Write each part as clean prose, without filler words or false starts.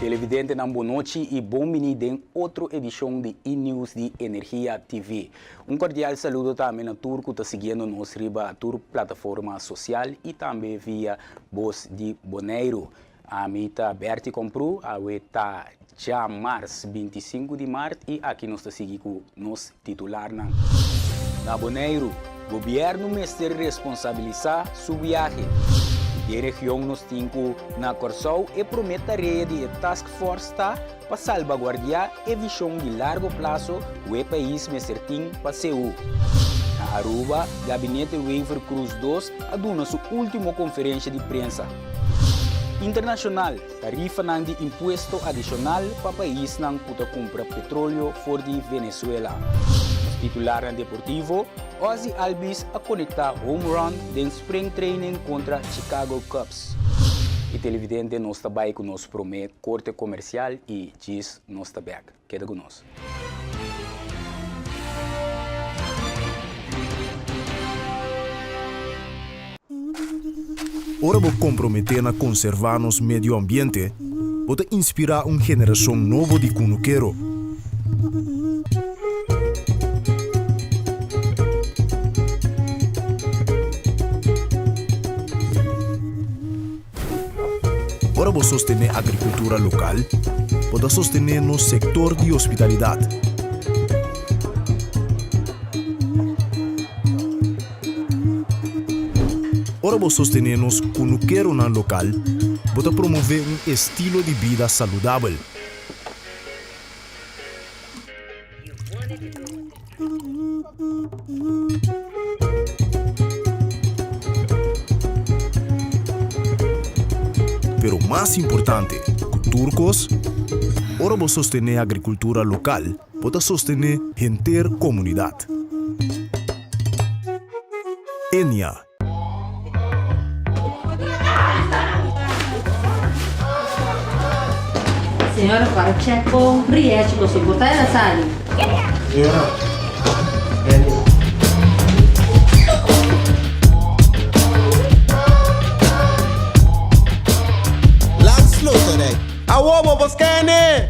Televidentenan bon nochi y bon bini den otro edicion di E-News di Energia TV. Un cordial saludo tambe na tur cu ta siguiendo nos riba tur plataforma social y tambe via Bos di Boneiru. Ami ta Bertie Komproe, awe ta djamars 25 di mart i aki nos ta sigui ku nos titularnan. Na Boneiru, gobièrnu mester responsabilisá su biahe. Den region nos tin ku na Kòrsou e promé tarea di e task force ta pa salbaguardiá e vishon di largo plaso ku e pais mester tin pa Seú. Na Aruba, Gabinete Wever-Croes dos a duna su último konferensha di prensa. Internashonal, Tarifanan di impuesto adishonal pa paisnan ku ta kumpra petroleo for di Venezuela. Nos titularnan deportivo, Ozzie Albies a konektá home run den spring training kontra Chicago Cubs. I televidente nos ta bai ku nos promé korte komersial i djis nos ta bèk. Keda ku nos. Ora bo komprometé na konservá nos medio ambiente, bo ta inspirá un generashon nobo di kunukero. Ora bo sostené agrikultura lokal, bo ta sostené nos sektor di hospitalidat. Ora bo sostené nos kunukeronan lokal, bo ta promové un estilo di bida saludabel. Pero mas importante ku tur kos, ora bo sostené agrikultura lokal, bo ta sostené henter komunidat. Enia. Señora para check bo rièchi bo soporta el a sali. Señora, Andy. Landsloterij. Awo bo por scan-e!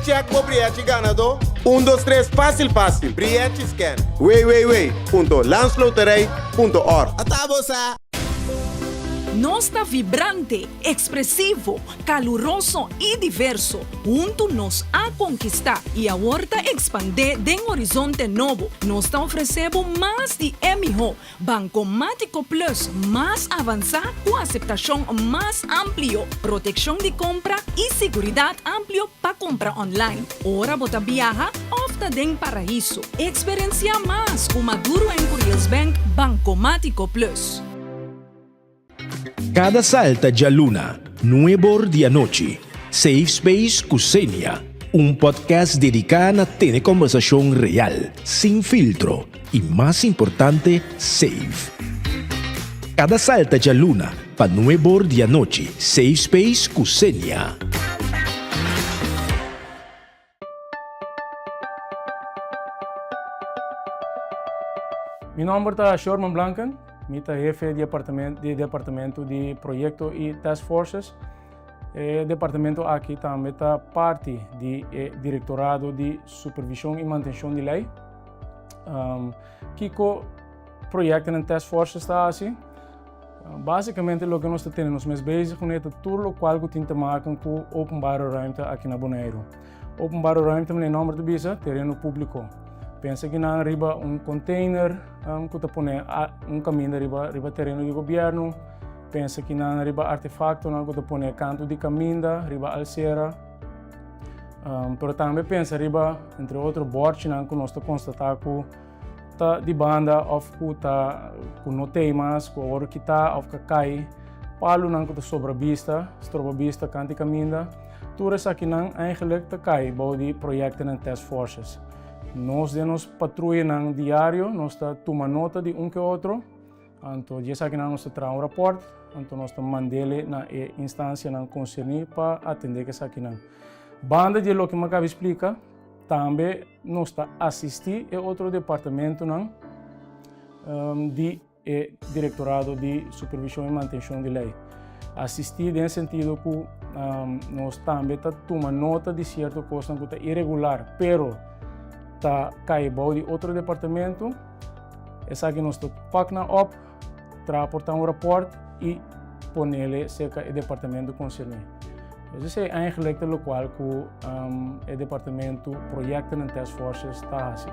Check bo brièchi ganadó. Un dos tres fásil fásil. Brièchi scan. www.landsloterij. Punto org. Ata bo sa! Nos ta vibrante, ekspresivo, kaluroso i diverso. Huntu nos a konkistá i awor ta ekspandé den horizonte nobo. Nos ta ofresé bo mas di e mihó. Bankomátiko Plus mas avansá ku aseptashon mas amplio, protekshon di kompra i siguridat amplio pa kumpra online, ora bo ta biaha òf ta den paraiso. Eksperensiá mas ku Maduro en Curiels Bank Bankomátiko Plus. Kada salta djaluna, nuebor di anochi, Safe Space ku Xenia, un podcast dediká na tene kòmbersashon real, sin filtro i mas importante, safe. Kada salta djaluna pa nuebor di anochi, Safe Space ku Xenia. Mi nomber ta Sherman Blanken, mi ta hefe di di departamento di proyecto y task forces. E departamento aki tambe ta parti di e directorado di supervision y mantencion di ley. Um, kiko Proyectonan Task Forces ta hasi? Básicamente loke nos ta tene nos mes bezig kuné ta tur lokual ku tin te maken ku openbare ruimte aki na Boneiru. Openbare ruimte manera e nòmber ta bisa, tereno públiko. Pensa kinan riba un container ku ta pone un kaminda riba riba tereno di gobièrnu, pensa kinan riba artefaktonan ku ta pone kantu di kaminda, riba alsera. Pero tambe pensa riba entre otro bòrchinan ku nos ta konstatá ku ta di banda of ku ta ku no tei mas, ku a wòrdu kitá of ku a kai, palunan ku ta sobra bista, stroba bista kant di kaminda, tur esakinan eigenlik ta kai bou di proyektonan task forces. Nos den nos patruyanan diario nos ta tuma nota di un ke otro, anto di esakinan nos ta traha un rapòrt, anto nos ta mand'ele na e instansianan konserní pa atendé ku esakinan. Banda di e loke mi a kaba di splika, Tambe nos ta asistí e otro departamentonan di e Direktorado di Supervishon i Mantenshon di Lei. Asistí den sentido ku nos tambe ta tuma nota di sierto kosnan ku ta iregular, pero ta kai bou di otro departamento. Esaki nos ta pak nan op, traha por ta un rapòrt i ponele serka e departamento konserní. Dus esei eigenlijk ta lokual ku e departamento Projecten en Taskforces ta hasi.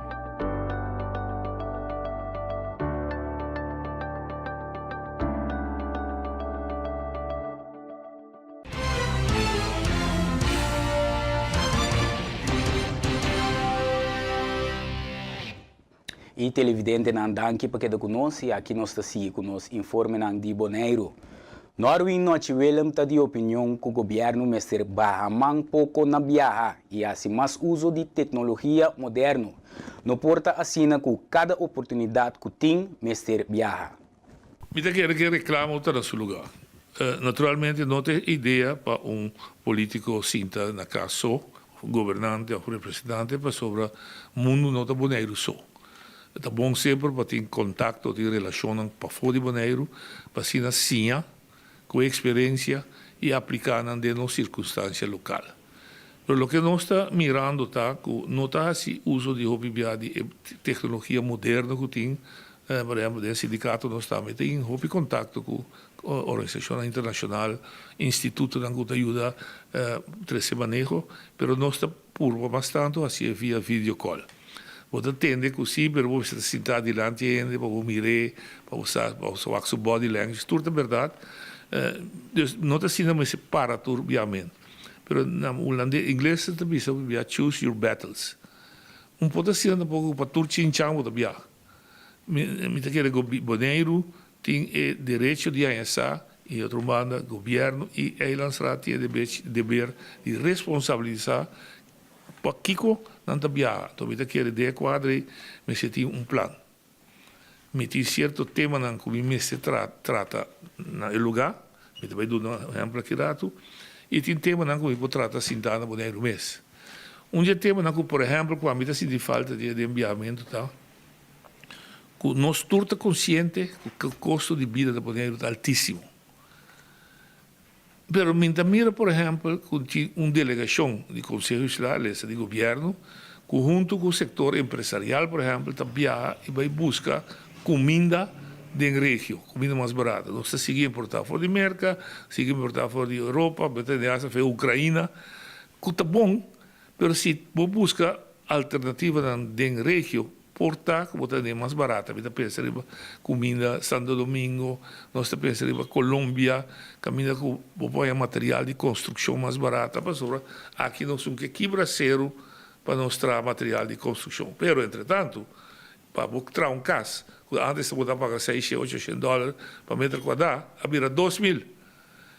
Y televidentenan danki pa keda cu nos y aki nos ta sigui cu nos informenan di Boneiru. Norwin Nochi Willem ta di opinion cu gobierno mester baha man poco na biaha y haci mas uzo di tecnologia moderno. No por ta asina cu cada oportunidad cu tin mester biaha. Mi ta kere ku e reklamo ta na su lugá. Naturalmente no ta e idea pa un polítiko sinta na kas so, òf un gobernante òf un representante, pasobra mundu no ta Boneiru so. Ta bon semper pa tin kontakto, tin relashonnan pafó di Boneiru, pa asina siña ku e eksperensia i apliká nan den nos sirkunstansia lokal. Pero loke nos ta mirando ta ku no ta hasi uso di hopi bia di e teknologia moderno ku tin. Por ehempel den sindikato nos tambe tin hopi kontakto ku organisashonnan internashonal, institutonan ku ta yuda trese maneho, pero nos ta purba mas tantu hasié via video call. Bo ta tende ku si, pero bo mester ta sintá dilanti e hende pa bo mir'é, pa bo sa, pa bo sa wak su body language, tur ta bèrdat. Dus no ta asina mester para tur biamen. Pero na hulandes, ingles ta bisa bo bia choose your battles. Un por ta asina tampoco ku pa tur chinchan bo ta bia. Mi ta kere ku Boneiru tin e derecho di haña sa i otro banda gobièrnu i Eilandsraad tin e deber di responsabilisá pakiko nan ta biaha. Anto mi ta kere den e kuadro ei mester tin un plan. Mi tin sierto temanan ku mi mester trata na e lugá, mi ta bai duna un ehèmpel aki ratu, i tin temanan ku mi por trata sintá na Boneiru mes. Un di e temanan ku por ehèmpel ku ami ta sinti falta di den biahamentu ta ku nos tur ta konsiente ku kosto di bida na Boneiru ta altísimo. Pero mi ta mira por ehèmpel ku tin un delegashon di Konseho Insular, lesa di gobièrnu, ku huntu ku sektor empresarial por ehèmpel ta biaha i bai buska kuminda den regio, kuminda mas barato. Nos ta sigui importá for di Merka, sigui importá for di Europa, bo ta tende asta for Ukraina, ku ta bon, pero si bo buska alternativanan den regio, por ta ku bo ta tene mas barata. Mi ta pensa riba kuminda Santo Domingo, nos ta pensa riba Colombia, kaminda ku bo por haña material di konstrukshon mas barata, pasobra aki nos un ke kibra seru pa nos traha material di konstrukshon. Pero entretantu, pa bo traha un kas, ku antes bo ta paga seishent, ochoshent dòler pa meter kuadrá, a bira 2000.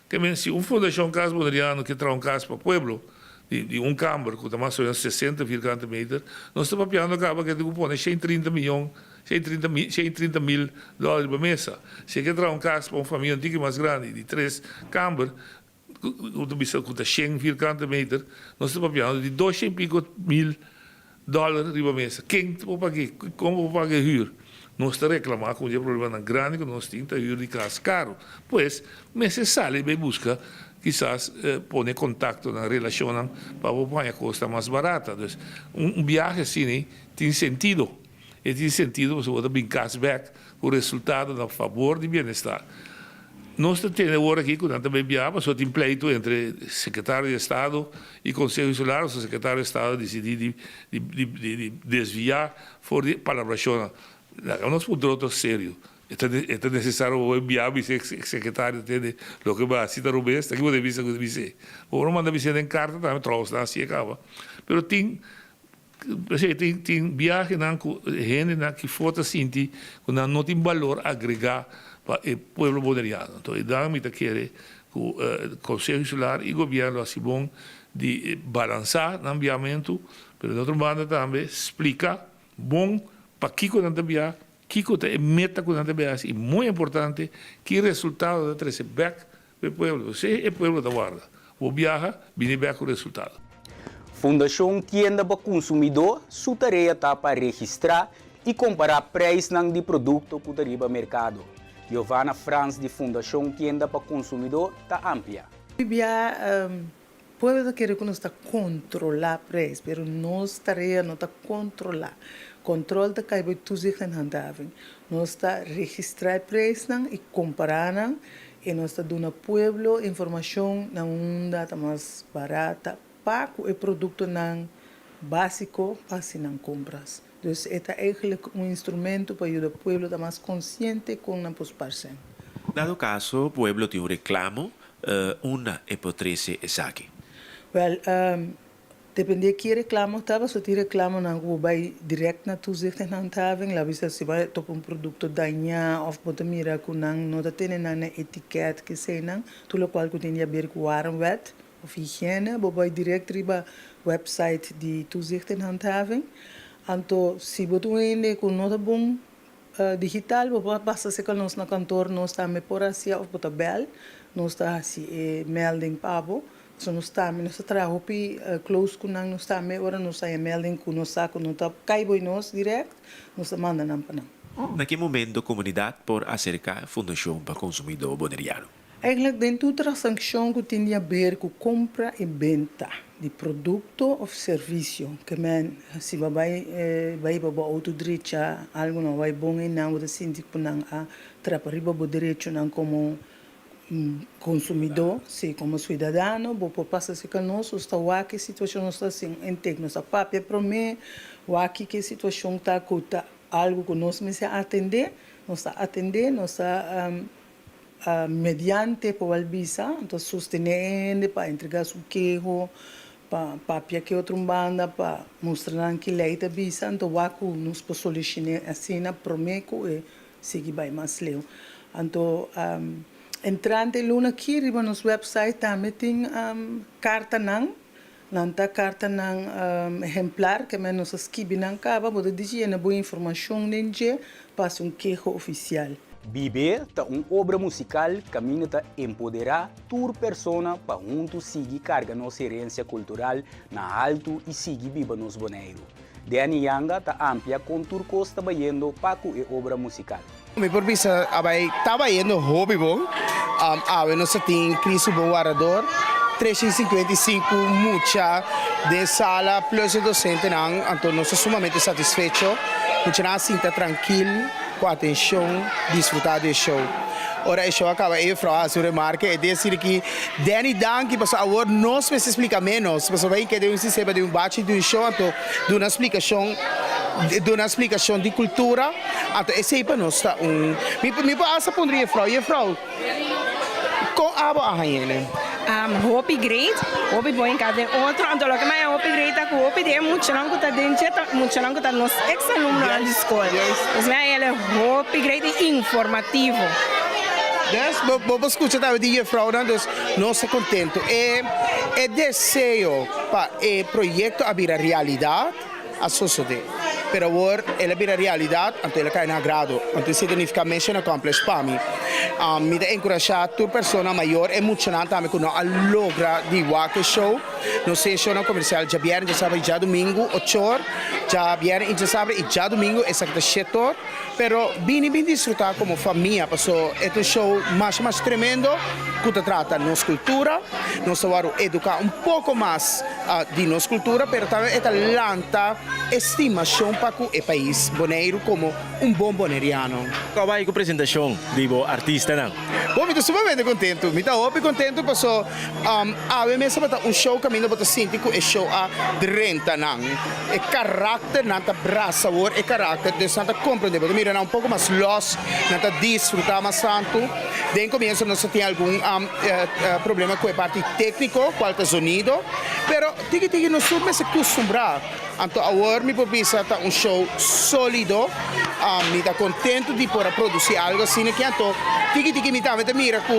Ke men si un fundashon Kas Boneriano ke traha un kas pa pueblo di un kamber ku ta mas o menos 60 vierkante meter, nos ta papiando kaba ke tin ku pone 130 miyon, 130 mil, 130 mil dòler riba mesa. Si e ke traha un kas pa un famia un tiki mas grandi di tres kamber, ku ta bisa ku ta 100 vierkante meter, nos ta papiando di 200 i piko mil Dòler riba mesa. Ken ta por pag'é? Kon bo por paga e hür? Nos ta reklamá ku un di e problemanan grandi ku nos tin ta hür di kas karu. Pues, mester sali bai buska kisas pone kontaktonan, relashonnan pa bo por haña kosnan mas barata. Dus, un biahe asina tin sentido. E tin sentido pasobra bo ta bin kas bèk ku resultado na fabor di bienestar. Nos ta tene awor aki ku nan ta bai biaha pasobra tin pleitu entre sekretario di estado i konseho insular, pasobra sekretario di estado a disidí di di desviá for di palabrashonnan. Laga nos puntra otro serio, e ta e ta nesesario pa bo bai biaha bisa e sekretario tende loke bo a hasi ta robes? Aki bo ta bisa ku ta bis'é. Bo por manda bis'é den karta tambe, trouwens nan hasié kaba. Pero tin P'esei tin tin biahenan ku hendenan ki for ta sinti ku nan no tin balor agregá pa e pueblo boneriano. Anto e dan mi ta kere ku Konseho Insular i gobièrnu lo hasi bon di balansá nan biamentu, pero di otro banda tambe splika bon pakiko nan ta bia, kiko ta e meta ku nan ta bia hasi i muy importante ki resultado ta trese bèk E pueblo, si e pueblo ta warda. Bo biaha, bini bek ku resultado. Fundashon Tienda pa Konsumidó su tarea ta pa registrá i kompará preisnan di produkto ku ta riba merkado. Giovanna Frans di Fundashon Tienda pa Konsumidó ta amplia. Bibia pueblo ta kere ku nos ta kontrolá preis, pero nos tarea no ta kontrolá. Kontrol ta kai bo toezicht en handhaving. Nos ta registrá e preisnan i kompará nan i nos ta duna pueblo informashon na unda ta mas barata pa ku e produktonan básiko pa hasi nan kompras. Dus e ta eigenlijk un instrumento pa yuda pueblo ta mas konsiente kon nan por spar sèn. Dado kaso pueblo tin un reklamo, unda e por trese esaki? Wèl, dependé ki reklamo ta, pasobra tin reklamonan ku bo bai dirèkt na Toezicht en Handhaving, la bisa si bo a topa un produkto dañá òf bo ta mira ku nan no ta tene nan na etikèt, keseinan, tur lokual ku tin di aber ku Warenwet Of higiene, bo bai direct riba website di Toezicht en Handhaving. Anto si bo ta un hende ku no ta bon digital, bo por pasa serka nos na kantor, nos tambe por hacia of bo ta bel, nos ta hasi e melding pa bo. Pasobra nos tambe nos ta traha hopi close ku nan, nos tambe ora nos haña melding ku nos sa ku no ta kai bo nos direct, nos ta manda nan pa nan. Na ki momento komunidat por aserká Fundashon pa Konsumidó Boneriano? Eigenlijk den tur transakshon ku tin di haber ku kompra i benta di produkto òf servisio, ke men si bo bai bai pa bo outo drecha algu no bai bon einan bo ta sinti ku nan a trapa riba bo derechonan komo konsumidó, si komo suidadano bo por pasa serka nos, nos ta wak e situashon nos ta hasi un intake, nos ta papia promé wak kiko e situashon ta ku ta algu ku nos mester atendé, nos ta atendé, nos ta. Mediante por wal bisa, anto sostené e hende pa entregá su keho, pa papia ku e otro un banda, pa mustra nan ki lei ta bisa, anto wak ku nos por solushoné asina promé ku e sigui bai mas leu. Anto entrante e luna aki riba nos website tambe tin kartanan, nan ta kartanan ehemplar ke men nos a skibi nan kaba, bo ta disi yena bo informashon den dje pa hasi un keho ofisial. Bibé ta un obra musikal kaminda ta empoderá tur persona pa huntu sigui karga nos herensia kultural na haltu i sigui biba nos Boneiru. Danny Yanga ta amplia kon tur kos ta bayendo pa ku e obra musikal. Mi por bisa a bai ta bayendo hopi bon. Awe nos a tin Cristo Bon Wardador, 355 mucha den sala plus e docentenan, anto nos ta sumamente satisfecho. Muchanan a sinta trankil, ku atenshon, disfruta di e show. Ora e show a kaba e juffrouw a hasi un remarke, e desi ki, Danny danki pasobra awor nos mester splika menos, pasobra bai keda un sistema di un bachi di un show anto duna splikashon, duna splikashon di kultura. Anto esei pa nos ta un. Mi mi por hasta puntra jefrou, jefrou, kon abo a hañ'e? Hopi great, hopi bon en kas den otro. Anto loke mi haña hopi great ta ku hopi di e muchanan ku ta den dje ta muchanan ku ta nos eks alumnonan di skol. Dus mi haña el hopi great i informativo. Dus bo bo por skucha tambe di jefrounan, dus nos ta kontentu. E e deseo pa e proyekto a bira realidat. A sosodé. Pero awor el a bira realidat, anto el a kai na agrado. Anto esei ta nifiká mission accomplished pa mi. Mi ta enkurashá tur persona, mayor e muchanan tambe ku no a logra di wak e show. Nos tin e shownan komersial djabièrnè, djasabra i djadumingu ochor, djabièrnè i djasabra i djadumingu esaki ta shetor. Pero bini bin disfrutá komo famia paso e ta un show masha masha tremendo ku ta trata nos kultura. Nos ta wòrdu eduká un poko mas di nos kultura pero tambe e ta lanta e stimashon pa ku e pais Boneiru komo un bon boneriano. Kua bai ku presentashon di bo artistanan? Bo mi ta sumamente kontentu. Mi ta hopi kontentu paso awe mes tabata un show kaminda bo ta sinti ku e show a drenta nan. E karakter, nan ta brasa awor e karakter, dus nan ta komprendé. Bo ta mira nan un poko mas lòs, nan ta disfrutá mas tantu. Den komienso nos ta tin algun problema ku e parti tékniko, kual ta zonido, pero tiki tiki nos tur mester kustumbrá. Anto awor mi por bisa ta un show sólido. Mi ta kontentu di por a produsí algu asina aki. Anto tiki tiki mi tambe ta mira ku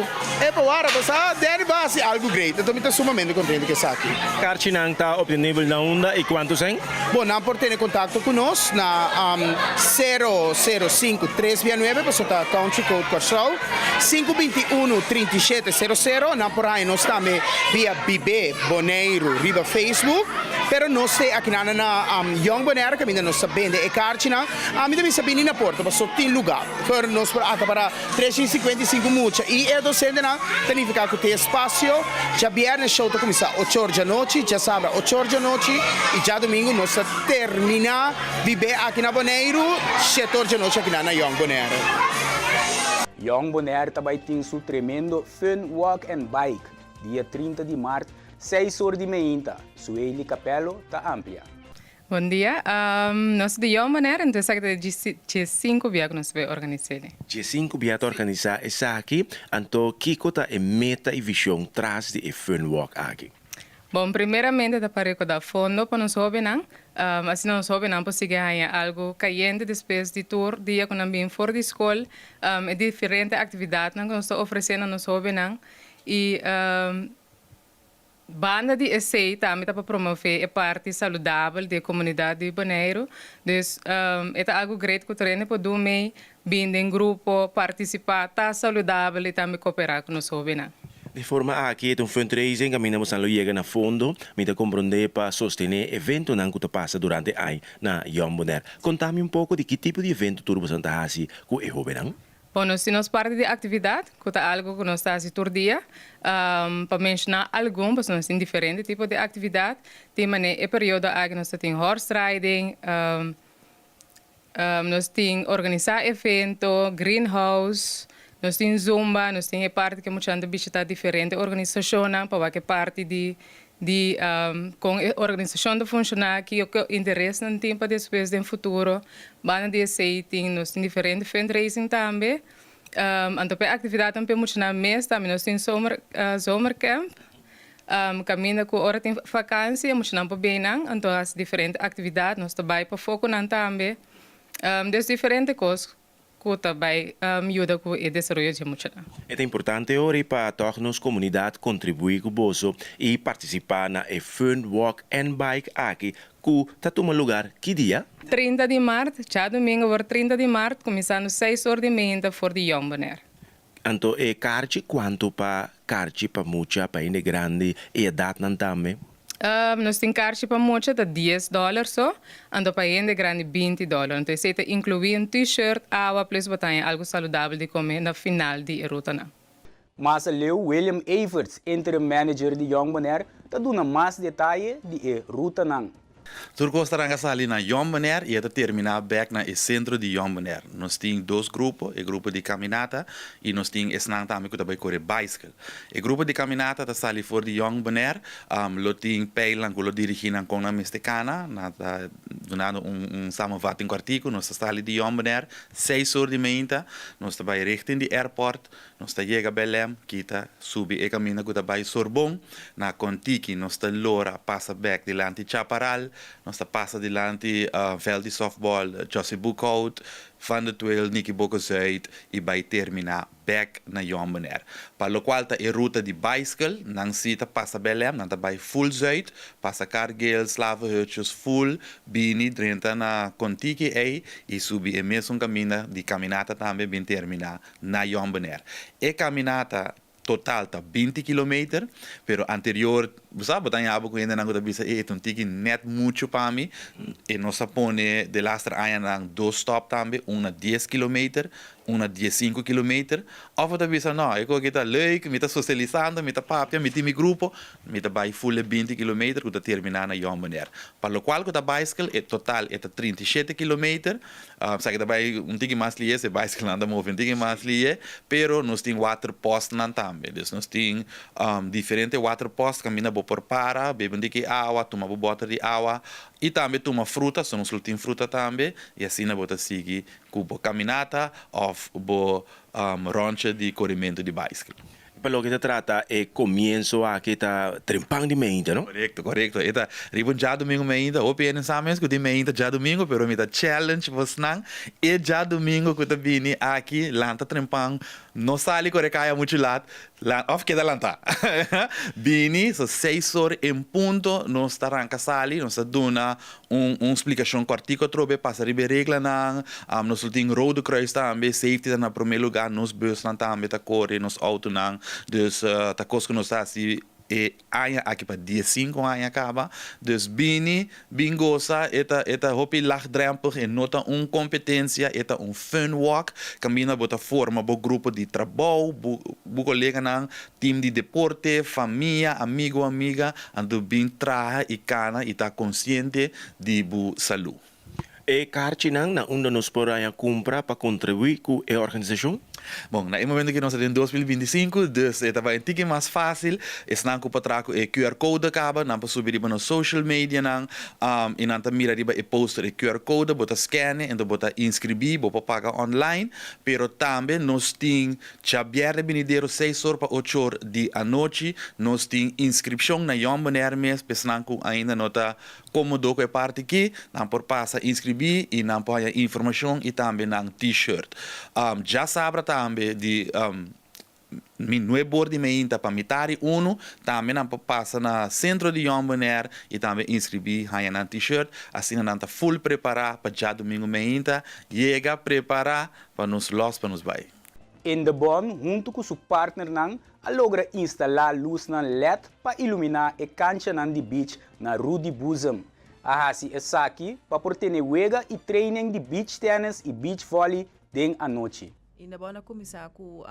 e por wara bo sa Danny bo a hasi algu great. Anto mi ta sumamente kontentu ku esaki. Karchinan ta obtenibel na unda i kuantu sèn? Bo nan por tene kontakto ku nos na sero sero sinku tres bia nuebe pasobra ta country code Kòrsou, sinku 21 37 sero sero. Nan por haña nos tambe via Bibé Boneiru riba Facebook. Pero nos te akinan na Jong Bonaire kaminda nos ta bende e karchinan. Ami ta bisa bini na porta paso tin lugá. Por nos por akapará 355 mucha i e dosentenan ta nifiká ku tin espasio. Djabièrnè show ta kuminsá ocho or djanochi, djasabra ocho or djanochi i djadumingu nos ta terminá bibé aki na Boneiru shete or djanochi akinan na Jong Bonaire. Jong Bonaire ta bai tin su tremendo Fun Walk and Bike dia 30 di mart seis or di meinta. Suely Capello ta amplia. Bon dia. Nos di Jong Bonaire, enton esaki ta di diesinku bia ku nos ta bai organis'é. Diesinku bia ta organisá esaki, anto kiko ta e meta i vishon tras di e Fun Walk aki? Bon, primeramente ta pa rekodá fondo pa nos hóbennan, asina nos hóbennan por sigui haña algu kayente despues di tur dia ku nan bin for di skol, e diferente aktividatnan ku nos ta ofresé na nos hóbennan i Banda di esei tambe ta pa promové e parti saludabel di e komunidat di Boneiru. Dus e ta algu great ku tur hende por dun mei, bin den grupo, partisipá, ta saludabel i tambe koperá ku nos hóbennan. Di forma aki e ta un fundraising kaminda bosan lo yega na fondo, mi ta komprondé pa sostené eventonan ku ta pasa durante aña na Jong Bonaire. Konta mi un poko di ki tipo di evento tur bosan ta hasi ku e hóbennan? Bon, nos tin nos parti di aktividat, ku ta algu ku nos ta hasi tur dia. Pa menshoná algun, pasobra nos tin diferente tipo di aktividat. Tin manera e periodo aki nos ta tin horse riding, nos tin organisá evento, greenhouse, nos tin zumba, nos tin e parti ku e muchanan ta bishitá diferente organisashonnan pa wak e parti di di kon e organisashon ta funshoná, kiko interes nan tin pa despues den futuro. Banda di esei tin nos tin diferente fundraising tambe. Anto pa e aktividatnan pa e muchanan mes tambe nos tin zomer zomerkamp kaminda ku ora tin fakansi e muchanan por bini nan anto hasi diferente aktividat. Nos ta bai pafó ku nan tambe. Des diferente kos. Ku ta bai yuda ku e desaroyo dje muchanan. E ta importante ora i pa tòg nos komunidat kontribuí ku boso i partisipá na e Fun Walk and Bike aki ku ta tuma lugar ki dia? 30 di mart, djadumingu wòrdu 30 di mart, kuminsando seis or di meinta for di Jong Bonaire. Anto e karchi kuantu pa karchi pa mucha, pa hende grandi i edatnan tambe? Nos tin karchi pa mucha ta dies dòler so, anto pa hende grandi binti dòler. Anto esei ta inkluí un t-shirt, awa plus bo ta haña algu saludabel di kome na final di e rutanan. Mas aleu William Everts, interim manager di Jong Bonaire, ta duna mas detaye di e rutanan. Tur kos ta ranka sali na Jong Bonaire i e ta terminá bèk na e sentro di Jong Bonaire. Nos tin dos grupo, e grupo di kaminata i nos tin esnan tambe ku ta bai kore baiskel. E grupo di kaminata ta sali for di Jong Bonaire, lo tin peilan ku lo dirigí nan kon nan mester kana. Nan ta dunando un un samenvatting kòrtiku. Nos ta sali di Jong Bonaire seis or di meinta, nos ta bai richting di airport. Nos ta yega Belém, kita subi e kaminda ku ta bai Sorbon. Na Kontiki nos ta lora pasa bèk dilanti Chaparal. Nos ta pasa dilanti vèlt di sòftbòl Jossy Boekhout, Van de Tweel, Nicky Boko Zuid i bai terminá bèk na Jong Bonaire. Pa lokual ta e ruta di baiskel, nan si ta pasa Belém, nan ta bai ful Zuid, pasa Cargill, Slavenhutjes, ful bini drenta na Kontiki ei i subi e mesun kaminda di kaminata tambe bin terminá na Jong Bonaire. E caminata total ta 20 kilometer, pero anterior, bo sa, bo ta haña bo cu hendenan cu ta bisa, e, e ta un tiki net mucho pa mi. E nos a pone de laster añanan dos stop tambe, un na 10 kilometer, un na 15 kilometer. Of bo ta bisa, no, e cu aki ta leuk, mi ta socialisando, mi ta papia, mi tin mi grupo, Mi ta bai full e 20 kilometer ku ta terminá na Jong Bonaire. Pa lokual ku ta baiskel, e total e ta 37 kilometer. Sa ke ta bai un tiki mas lihe, si e baiskelnan ta move un tiki mas lihe, pero nos tin waterpostnan tambe. Dus nos tin diferente waterpost kaminda bo por para, bebe un tiki awa, tuma bo bòter di awa i tambe tuma fruta, so nos lo tin fruta tambe, i asina bo ta sigui ku bo kaminata òf bo ròntje di korimentu di baiskel. Pa loke ta trata e komienso aki ta trempan di meinta, no? Korekto, korekto. E ta riba un djadumingu meinta. Hopi hende sa mes ku tin meinta djadumingu, pero mi ta challenge bosnan e djadumingu ku ta bini aki lanta trempan, no sali kore kaya muchu lat, òf keda lantá. Bini, so seis or en punto nos ta ranka sali, nos ta duna Un un splikashon kòrtiku atrobe pasa riba e reglanan. Nos lo tin Rode Kruis tambe, safety ta na promé lugá, nos busnan tambe ta kore, nos outonan. Dus ta kos ku nos ta hasi. E aña aki pa diesinku aña kaba. Dus bini, bin gosa, e ta e ta hopi laagdrempelig, e no ta un kompetensia, e ta un fun walk, kaminda bo ta forma bo grupo di trabou, bo bo koleganan, team di deporte, famia, amigu, amiga, anto bin traha i kana i ta konsiente di bo salú. E karchinan na unda nos por haña kumpra pa kontribuí ku e organisashon? Bon, na e momento ku nos ta den 2025, dus e ta bai un tiki mas fásil. Esnan ku por traha ku e QR code kaba, nan por subi riba nos social medianan, i nan ta mira riba e poster e QR code, bo ta scan e, enton bo ta inskribí, bo por paga online. Pero tambe nos tin Djabièrnè binidero seis or pa ocho or di anochi, nos tin inskripshon na Jong Bonaire mes pa esnan ku ainda no ta Komodo ku e parti ki, nan por pasa inskribí i nan por haña informashon i tambe nan T-shirt. Djasabra tambe di mi nuebor di meinta pa mitari unu, tambe nan por pasa na sentro di Jong Bonaire i tambe inskribí haña nan T-shirt. Asina nan ta full prepará pa djadumingu meinta yega prepará pa nos lòs pa nos bai. Indebon huntu ku su partnernan a logra instalá lusnan led pa iluminá e kanchanan di beach na Rudi Boezem. A hasi esaki pa por tene wega i training di beach tennis i beach volley den anochi. Indebon a kuminsá ku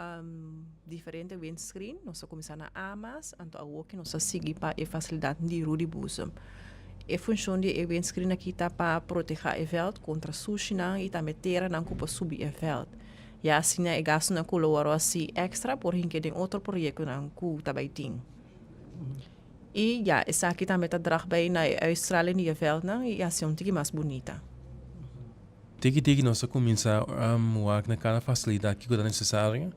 diferente windscreen. Nos a kuminsá na Amas, anto awoki nos a sigui pa e fasilidat di Rudi Boezem. E funshon di e windscreen aki ta pa protehá e vèlt kontra sushinan i tambe teranan ku por subi e vèlt. Ya asina e gastunan ku lo wòrdu hasi èkstra por hinke den otro proyektonan ku ta bai tin. I ya, esaki tambe ta drag bai na e uitstraling di e vèldnan i hasi un tiki mas bunita. Tiki tiki nos a kuminsá wak na kada fasilidat kiko ta nesesario.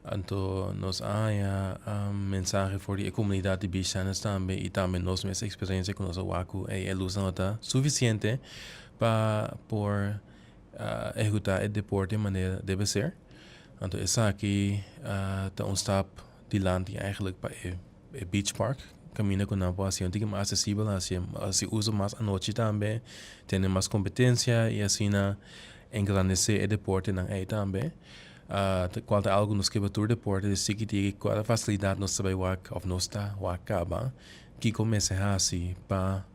Anto nos a haña mensahe for di e komunidat di Beach Tennis tambe i tambe nos mes eksperensia ku nos a wak ku e lusnan no ta sufisiente pa por ehekutá e deporte manera debe ser. Anto esaki ta un stap dilanti eigenlijk pa e beach park kaminda ku nan por hasi un tiki mas aksesibel, hasi hasi uso mas anochi tambe, tene mas kompetensia i asina engrandesé e deportenan ei tambe. Kual ta algu ku nos ke pa tur deporte di siki tiki kual fasilidat nos ta bai wak òf nos ta wak kaba kiko mester hasi pa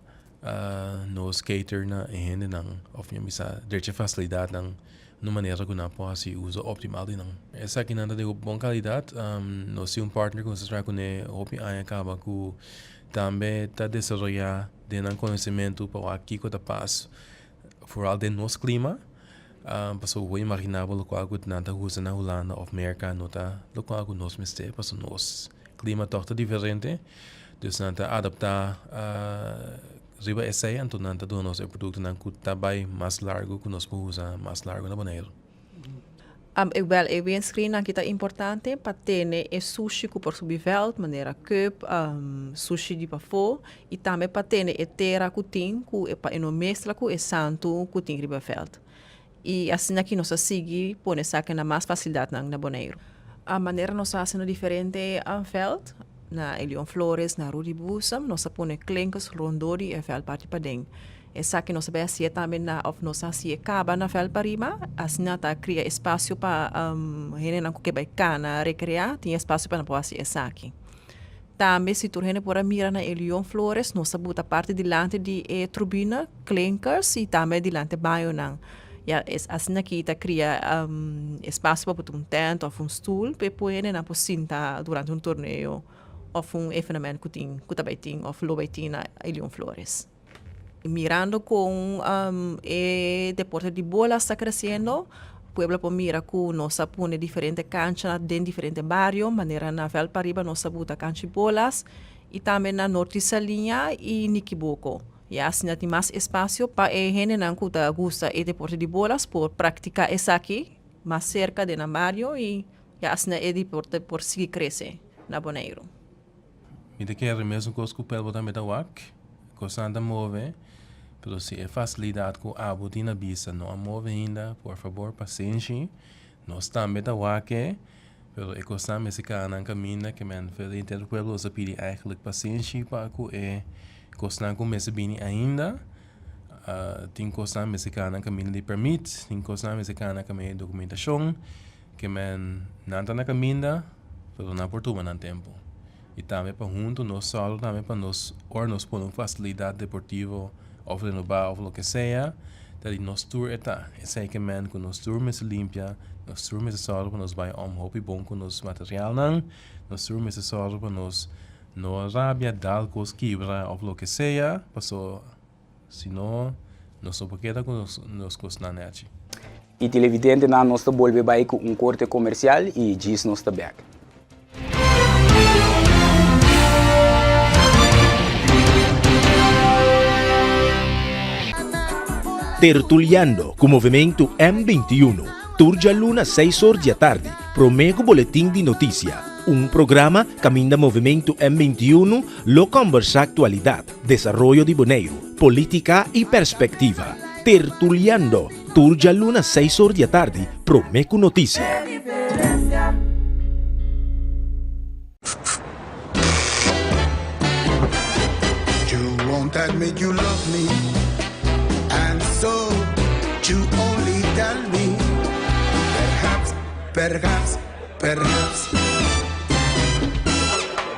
Nos cater na e hendenan of mi a bisa drecha facilidadnan na un manera cu nan por haci uso optimal di nan. Esakinan ta di bon calidad. Nos tin un partner cu nos ta traha cune hopi aña caba cu tambe ta desaroya den nan conocimento pa wak kico ta pas vooral den nos clima. Pasobra bo por imagina bo locual cu nan ta usa na Hulanda of Merca no ta locual cu nos mester pasobra nos clima toch ta diferente. Dus nan ta adaptá riba esei, anto nan ta duna nos e produktonan ku ta bai mas largu ku nos por usa mas largu na Boneiru. Wèl, e windscreen aki ta importante pa tene e sushi ku por subi vèlt, manera kùp, sushi di pafó, i tambe pa tene e tera ku tin ku pa e no meskla ku e santu ku tin riba vèlt. I asina ki nos a sigui pone esaki na mas fasilidatnan na Boneiru. A manera nos a hasi na diferente vèlt, na e Leon Flores, na Rudy Boezem, nos a pone klinkers rondó di e vèlt parti paden. Esaki nos a bai hasié tambe na òf nos a hasié kaba na vèlt pariba, asina ta kria espasio pa hendenan ku ke bai kana rekreá, tin espasio pa nan por hasi esaki. Tambe si tur hende por a mira na e Leon Flores, nos a buta parti dilanti di e trubina, klinkers, i tambe dilanti bañonan. Ya es asina ki ta kria espasio pa buta un tent òf un stul pa e por hendenan por sinta durante un torneo òf un evenement ku tin ku ta bai tin òf lo bai tin na e Leon Flores. Mirando kon e deporte di bola sta kresiendo, pueblo por mira ku nos a pone diferente kancha den diferente bario, manera na Vèlt Pariba nos a buta kancha di bolas i tambe na Norte Saliña i Nikiboko. Ya asina tin mas espasio pa e hendenan ku ta gusta e deporte di bolas por praktiká esaki mas serka den nan bario i ya asina e deporte por sigui krese na Boneiru. Mi ta kere mesun kos ku pueblo tambe ta wak, kosnan ta move, pero si e fasilidat ku abo tin na bisa no a move ainda, por fabor pasenshi, nos tambe ta wak e, pero e kosnan mester kara nan kaminda ke men for di henter pueblo nos a pidi eigenlijk pasenshi pa ku e kosnan ku mester bini ainda, tin kosnan mester kara nan kaminda di permit, tin kosnan mester kara nan kaminda di dokumentashon. Ke men nan ta na kaminda, pero nan por tuma nan tempu. I tambe pa huntu nos sòru tambe pa nos ora nos pone un fasilidat deportivo òf renobá òf loke sea ta di nos tur e ta. Esei ke men ku nos tur mester limpia, nos tur mester sòru pa nos bai om hopi bon ku nos materialnan, nos tur mester sòru pa nos no rabia dal kos kibra òf loke sea paso Si no, nos no por keda ku nos kosnan nechi. I televidentenan nos ta bolbe bai ku un korte komersial i djis nos ta bek. Tertuliando ku Movementu M 21, tur djaluna seis or di atardi, promé ku boletin di notisia. Un programa kaminda Movementu M 21 lo kòmbersá aktualidat, Desaroyo di Boneiru, Politica y Perspectiva. Tertuliando, tur djaluna seis or di atardi, prome cu noticia. You won't admit you love me And so you only tell me Perhaps, perhaps, perhaps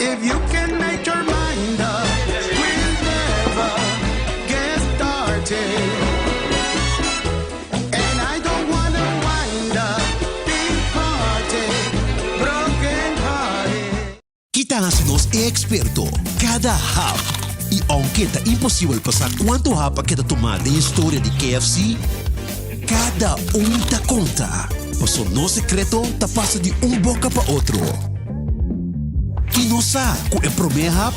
If you can make your mind up We'll never get started And I don't wanna wind up Big party, broken hearted Ki ta hasi nos e eksperto? Kada hap! I ounke ta imposibel pa sa kuantu hap a keda tumá den historia di KFC, kada un ta konta, paso nos sekreto ta pasa di un boka pa otro. I nos sa ku e promé hap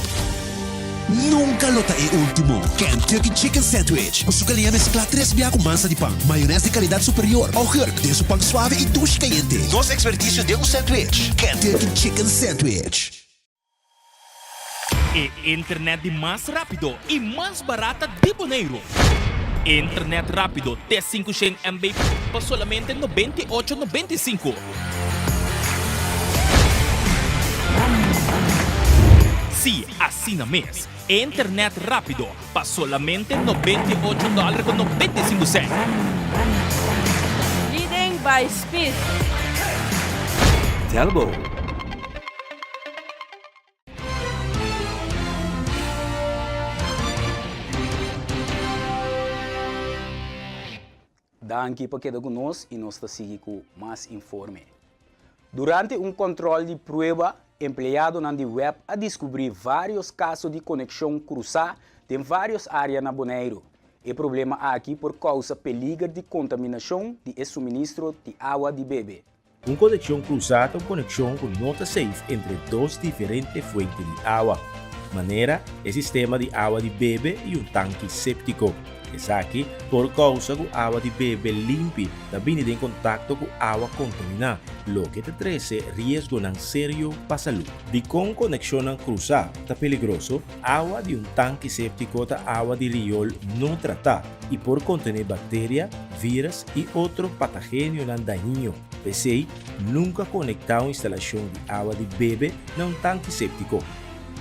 nunka lo ta e último. Kentucky Chicken Sandwich ku su galiña mesklá tres bia ku mansa di pan, mayonès di kalidat superior, augurk den su pan suave i dushi kayente. Nos ekspertisio den un sandwich, Kentucky Chicken Sandwich. E internet di mas rápido i mas barata di Boneiru. Internet rápido te 500 MB pa solamente 98 95. Sí, asina mes. Internet rápido pa solamente 98 dòler ku 95 sènt. Leading by speed. Telbo. Danki pa keda ku nos i nos ta sigui ku mas informe. Durante un kòntròl di prueba, empleadonan di web a diskubrí vários kaso di konekshon krusá den vários área na Boneiru. E problema aki por kousa peliger di kontaminashon di e suministro di awa di bebe. Un konekshon krusá ta un konekshon ku no ta seif entre dos diferente fuente di awa, manera e sistema di awa di bebe i un tanki séptiko. Esaki por kousa ku awa di bebe limpi ta bini den kontakto ku awa kontaminá, loke ta trese riesgonan serio pa salú. Dikon konekshonnan krusá ta peligroso? Awa di un tanki séptiko ta awa di riol no tratá i por kontené bakteria, vírus i otro patagenionan dañino. P'esei, nunka konektá un instalashon di awa di bebe na un tanki séptiko.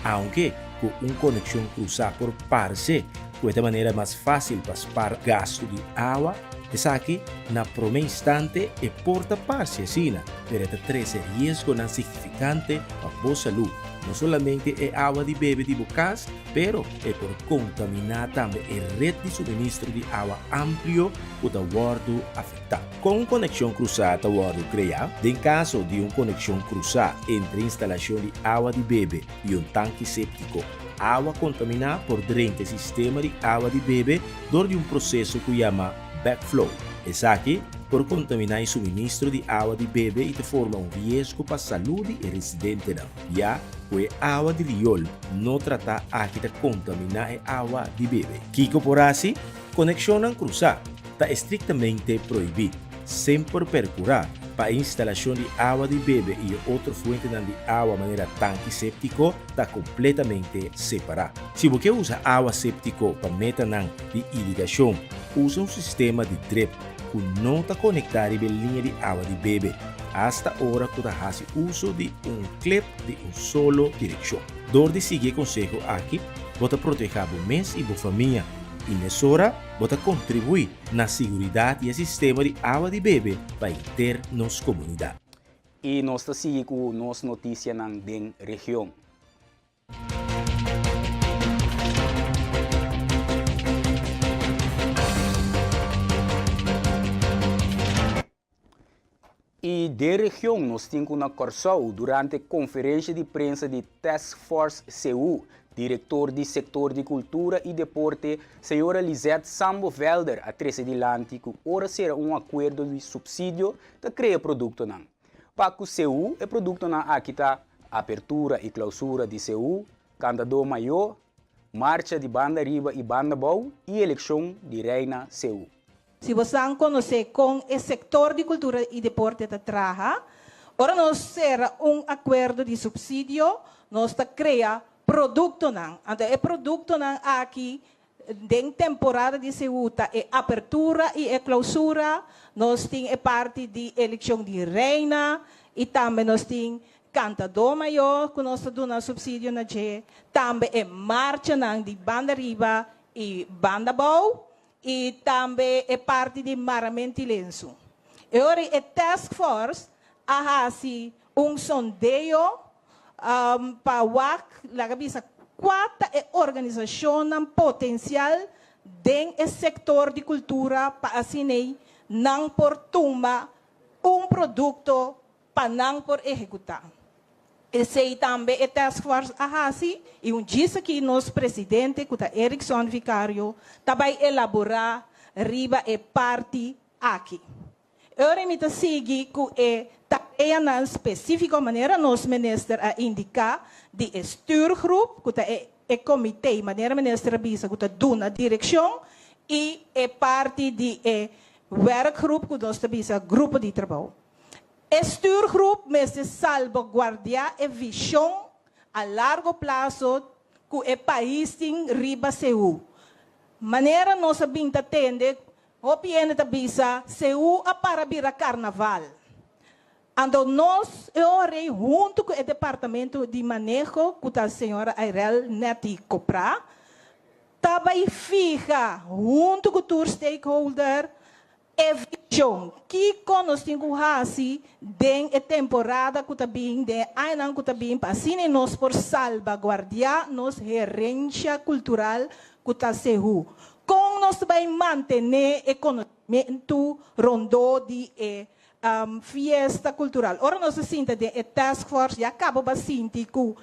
Aunke ku un konekshon krusá por parse ku e ta manera mas fásil pa spar gastu di awa, esaki na promé instante e por ta parse asina, pero e ta trese riesgonan signifikante pa bo salú. No solamente e awa di bebe di bo kas, pero e por kontaminá tambe e ret di suministro di awa amplio ku ta wòrdu afektá. Kon un konekshon krusá ta wòrdu kreá? Den kaso di un konekshon krusá entre instalashon di awa di bebe i un tanki séptiko, awa kontaminá por drenta e sistema di awa di bebe dor di un proseso ku yama backflow. Esaki por kontaminá e suministro di awa di bebe i ta forma un riesgo pa salú di e residentenan, ya ku e awa di riol no tratá aki ta kontaminá e awa di bebe. Kiko por hasi? Konekshonnan krusá ta estriktamente prohibí. Semper perkurá pa e instalashon di awa di bebe i e otro fuentenan di awa manera tanki séptiko ta kompletamente separá. Si bo ke usa awa séptiko pa metanan di irigashon, usa un sistema di drip ku no ta konektá riba e liña di awa di bebe, asta ora ku ta hasi uso di un klep di un solo direkshon. Dor di sigui e konseho aki, bo ta protehá bo mes i bo famia i mesora bo ta kontribuí na siguridat di e sistema di awa di bebe pa henter nos komunidat. I nos ta sigui ku nos notisianan den region. I den region nos tin ku na Kòrsou durante konferensha di prensa di Task Force Seú, direktor di sektor di kultura i deporte, señora Lisette Sambo Velder a trese dilanti ku ora sera un akuerdo di supsidio ta krea produktonan. Pa ku Seú e produktonan aki ta apertura i klousura di Seú, kantadó mayó, marcha di banda riba i banda bou i elekshon di reina Seú. Si bosan konosé kon e sektor di kultura i deporte ta traha, ora nos sera un akuerdo di supsidio, nos ta krea produktonan. Anto e produktonan aki den temporada di Seú ta e apertura i e klousura, nos tin e parti di elekshon di reina i tambe nos tin kantadó mayó ku nos ta duna supsidio na dje, tambe e marchanan di banda riba i banda abou. I tambe e parti di maramenti lensu. E ora e task force a hasi un sondeo pa wak, laga bisa, kua ta e organisashonnan potensial den e sektor di kultura pa asin'ei nan por tuma un produkto pa nan por ehekutá. Esei tambe e task force a hasi i un djis aki nos presidente ku ta Erickson Vicario ta bai elaborá riba e parti aki. E ora mi ta sigui ku e tareanan spesífiko manera nos minister a indiká di e stuurgroep ku ta e e komité manera minister a bisa ku ta duna direkshon i e parti di e werkgroep ku nos ta bisa grupo di trabou. E stuurgroep mester salbaguardiá e vishon a largo plaso ku e pais tin riba Seú. Manera nos a bin ta tende, hopi hende ta bisa Seú a para bira karnaval. Anto nos e ora ei huntu ku e departamento di maneho ku ta señora Airel Netty Koprá ta bai fiha huntu ku tur stakeholder E vishon, Kiko nos tin ku hasi den e temporada ku ta bin, den e añanan ku ta bin, pa asina nos por salbaguardiá nos herensha kultural ku ta Sehu? Kon nos ta bai mantené e konosementu rondó di e fiesta kultural? Ora nos a sinta den e task force ya kaba bo a sinti ku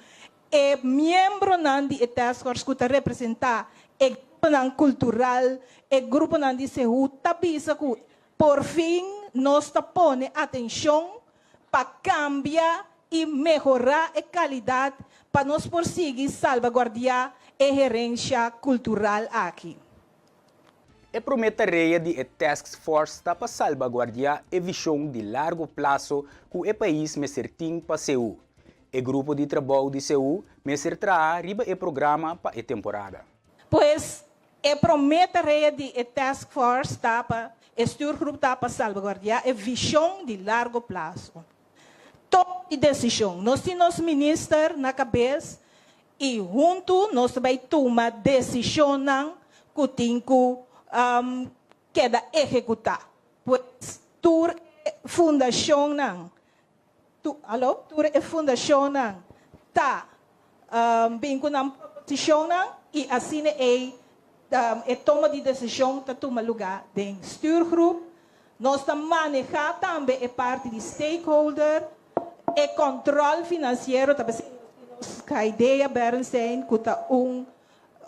E miembronan di e task force ku ta representá e gruponan kultural, e gruponan di Sehu ta bisa ku porfin nos ta pone atenshon pa kambia i mehorá e kalidat pa nos por sigui salbaguardiá e herensha kultural aki. E promé tarea di e task force ta pa salbaguardiá e vishon di largo plaso ku e pais mester tin pa Seú. E grupo di trabou di Seú mester traha riba e programa pa e temporada. Pues, e promé tarea di e task force ta pa e stuurgroep ta pa salbaguardiá e vishon di largo plaso. Toma di desishon. Nos tin nos minister na kabes I huntu nos ta bai tuma desishonnan ku tin ku keda ehekutá. Pues tur e fundashonnan, alo, tur e fundashonnan ta bin ku nan proposishonnan i asina ei e toma di desishon ta tuma lugá den stuurgroep. Nos ta manehá tambe e parti di stakeholder. E kòntròl finansiero ta besi nos Kaidea Bernstein ku ta un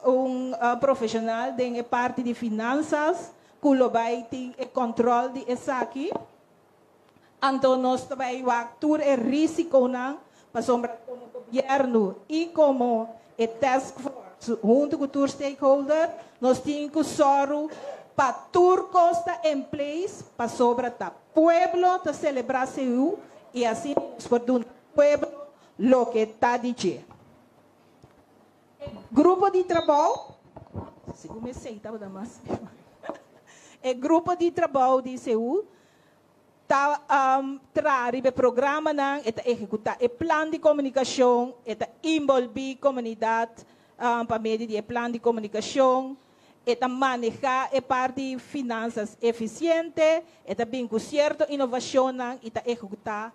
un profeshonal den e parti di finansas ku lo bai tin e kòntròl di esaki. Anto nos ta bai wak tur e risikonan pasobra komo gobièrnu i komo e task force huntu ku tur stakeholder nos tin ku sòru pa tur kos ta en place pasobra ta Pueblo ta selebrá Seú i asina nos por duna pueblo loke ta di dje. E grupo di trabou, segun esei tabata mas mihó, e grupo di trabou di Seú ta traha riba e programanan, e ta ehekutá e plan di komunikashon, e ta inbolbí komunidat pa medio di e plan di komunikashon, E ta manehá e parti finansas efisiente, e ta bin ku sierto inovashonnan i ta ehekutá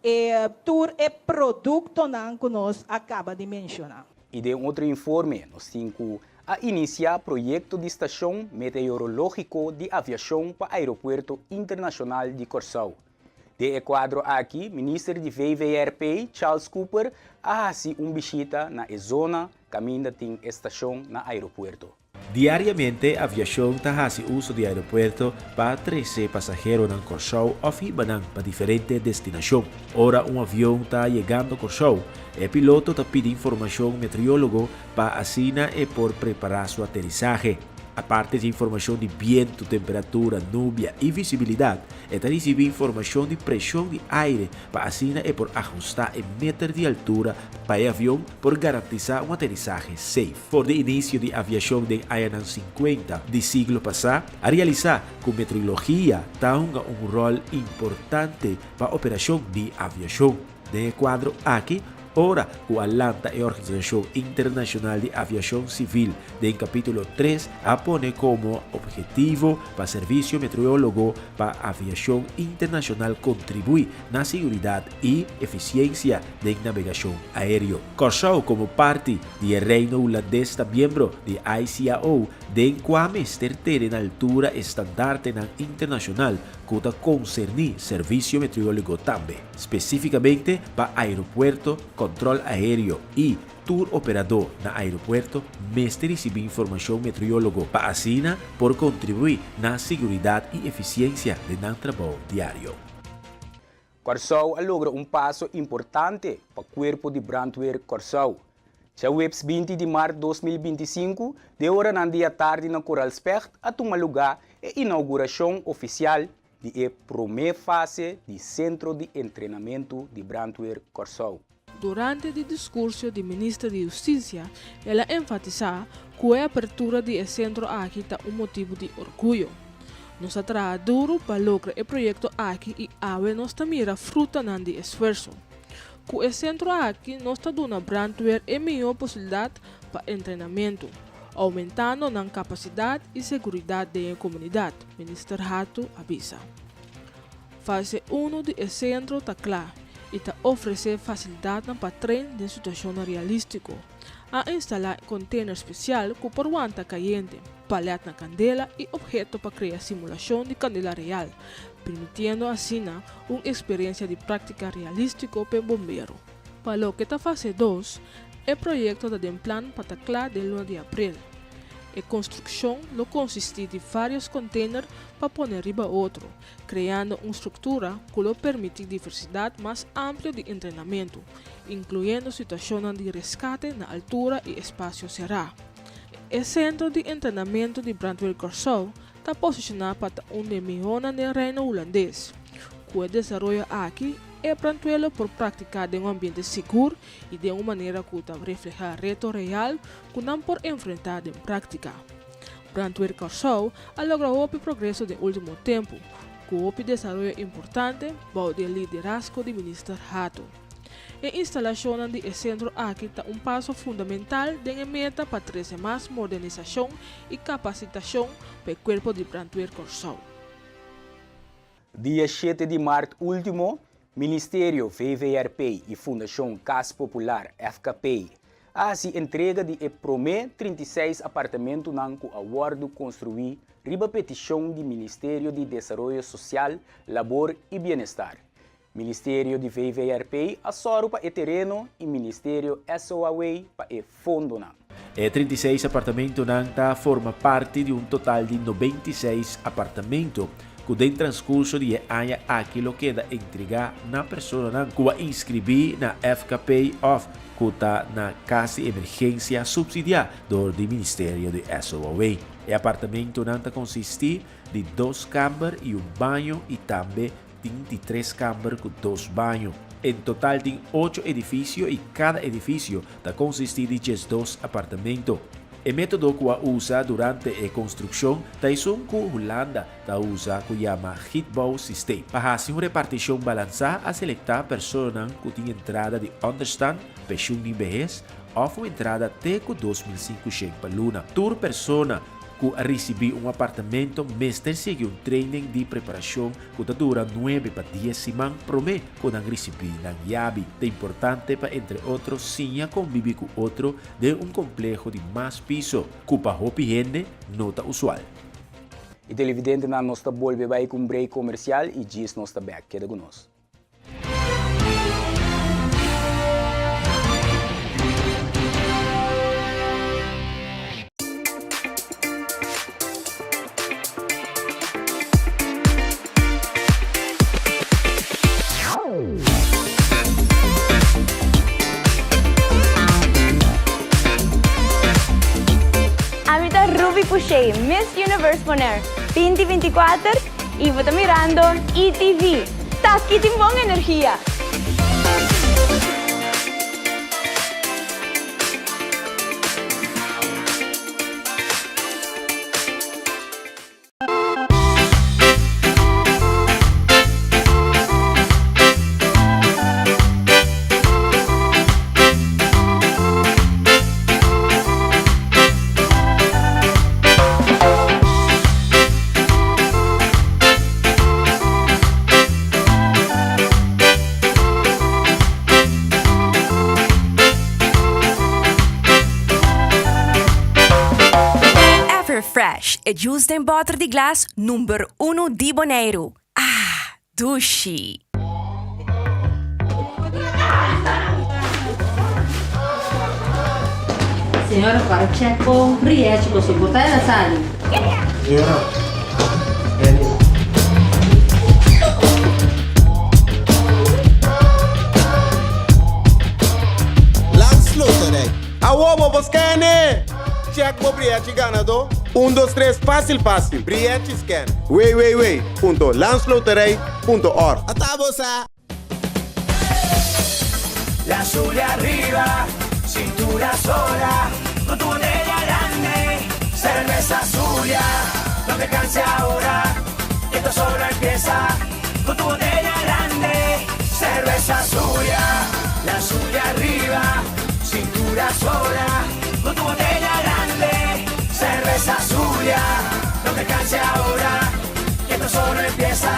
e tur e produktonan ku nos a kaba di menshoná. I den otro informe nos tin ku a inisiá proyekto di stashon meteorológiko di aviashon pa Aeropuerto Internashonal di Kòrsou. Den e kuadro aki, Minister di VVRP, Charles Cooper, a hasi un bishita na e zona kaminda tin e stashon na aeropuerto. Diariamente aviashon ta hasi uso di aeropuerto pa trese pasaheronan Kòrsou òf hiba nan pa diferente destinashon. Ora un avion ta yegando Kòrsou, e piloto ta pidi informashon meteorologo pa asina e por prepará su aterisahe. Aparte di informashon di bientu, temperatura, nubia i visibilidat, e ta risibí informashon di preshon di aire pa asina e por ahustá e meter di altura pa e avion por garantisá un aterisahe safe. For di inisio di aviashon den añanan sinkuenta di siglo pasá, a realisá ku meteorologia ta hunga un ròl importante pa operashon di aviashon. Den e kuadro aki, ora ku a lanta e Organisashon Internashonal di Aviashon Sivil den kapítulo tres a pone komo ophetivo pa Servisio Meteorologo pa Aviashon Internashonal kontribuí na siguridat i efisiensia den nabegashon aéreo. Kòrsou komo parti di e Reino Hulandes ta miembro di ICAO den kua mester tene na altura e standartenan internashonal ku ta konserní servisio meteorologo tambe, spesífikamente pa aeropuerto, kòntròl aéreo i tur operadó na aeropuerto mester risibí informashon meteorologo pa asina por kontribuí na siguridat i efisiensia den nan trabou diario. Kòrsou a logra un paso importante pa Kuerpo di Brandweer Kòrsou. Djaweps 20 di mart 2025, den oranan di atardi na Koraal Specht a tuma lugá e inaugurashon ofisial di e promé fase di Sentro di Entrenamentu di Brandweer Kòrsou. Durante di diskurso di Minister di Hustisia, el a enfatisá ku e apertura di e sentro aki ta un motibu di orguyo. Nos a traha duru pa logra e proyekto aki i awe nos ta mira frutanan di esfuerso. Ku e sentro aki nos ta duna brandweer e mihó posibilidat pa entrenamentu, oumentando nan kapasidat i seguridat den e komunidat, Minister Hato a bisa. Fase unu di e sentro ta kla i ta ofresé fasilidatnan pa tren den situashonnan realístiko. A instalá kontener spesial ku por wanta kayente, palèt na kandela i opheto pa krea simulashon di kandela real, permitiendo asina un eksperensia di práktika realístiko p'e bombero. Pa loke ta fase dos, e proyekto ta den plan pa ta kla den luna di aprel. E konstrukshon lo konsistí di vários kontener pa pone riba otro, kreando un struktura ku lo permití diversidat mas amplio di entrenamentu, inkluyendo situashonnan di reskate na altura i espasio será. E sentro di entrenamentu di Brandweer Kòrsou ta posishoná pa ta un di e mihónan den Reino Hulandes. Ku e desaroyo aki, e brandweer lo por praktiká den un ambiente sigur i den un manera ku ta reflehá reto real ku nan por enfrentá den práktika. Brandweer Kòrsou a logra hopi progreso den último tempu, ku hopi desaroyo importante bou di e liderazgo di Minister Hato. E instalashonnan di e sentro aki ta un paso fundamental den e meta pa trese mas modernisashon i kapasitashon pa e kuerpo di Brandweer Kòrsou. Dia shete di mart último, Ministerio VVRP i Fundashon Kas Popular, FKP, a hasi entrega di e promé 36 apartamentunan ku a wòrdu konstruí riba petishon di Ministerio di Desaroyo Sosial, Labor i Bienestar. Ministerio di VVRP a sòru pa e tereno i Ministerio SOAW pa e fondonan. E 36 apartamentonan ta forma parti di un total di 96 apartamento ku den transkurso di e aña aki lo keda entregá na personanan ku a inskribí na FKP òf ku ta na kas di emergensia supsidiá dor di Ministerio di SOAW. E apartamentonan ta konsistí di dos kamber i un baño i tambe tin di tres kamber ku dos baño. En total tin ocho edifisio i kada edifisio ta konsistí di 12 apartamento. E método ku a usa durante e konstrukshon ta esun ku Hulanda ta usa ku yama gietbouwsysteem. Pa hasi un repartishon balansá a selektá personanan ku tin entrada di ònderstan, penshun di behes òf un entrada te ku 2500 pa luna. Tur persona ku a risibí un apartamento mester sigui un training di preparashon ku ta dura nuebe pa dies siman promé ku nan risibí nan yabi. Ta importante pa entre otro siña konbibí ku otro den un kompleho di mas piso, ku pa hopi hende no ta usual. E televidentenan nos ta bolbe bai ku un break komersial i djis nos ta bèk. Keda ku nos. Ruby Pouchet, Miss Universe Bonaire 2024 y bo ta mirando ETV. T'aki tin bon energia! Everfresh, e juice den bòter di glas number unu di Boneiru. Ah, dushi! Señora para check bo rièchi bo soporta el a sali. Señora, Benny. Landsloterij. Awo bo por scan-e! Check bo brièchi ganadó. Un dos tres fásil fásil. Brièchi scan. www.landsloterij.org. Ata bo sa! La Zulia arriba, cintura sola, con tu botella grande, cerveza Zulia, no te canses ahora, que esto solo empieza, con tu botella grande, cerveza Zulia, la Zulia arriba, cintura sola, con tu botella grande, cerveza Zulia, no te canses ahora, que esto solo empieza,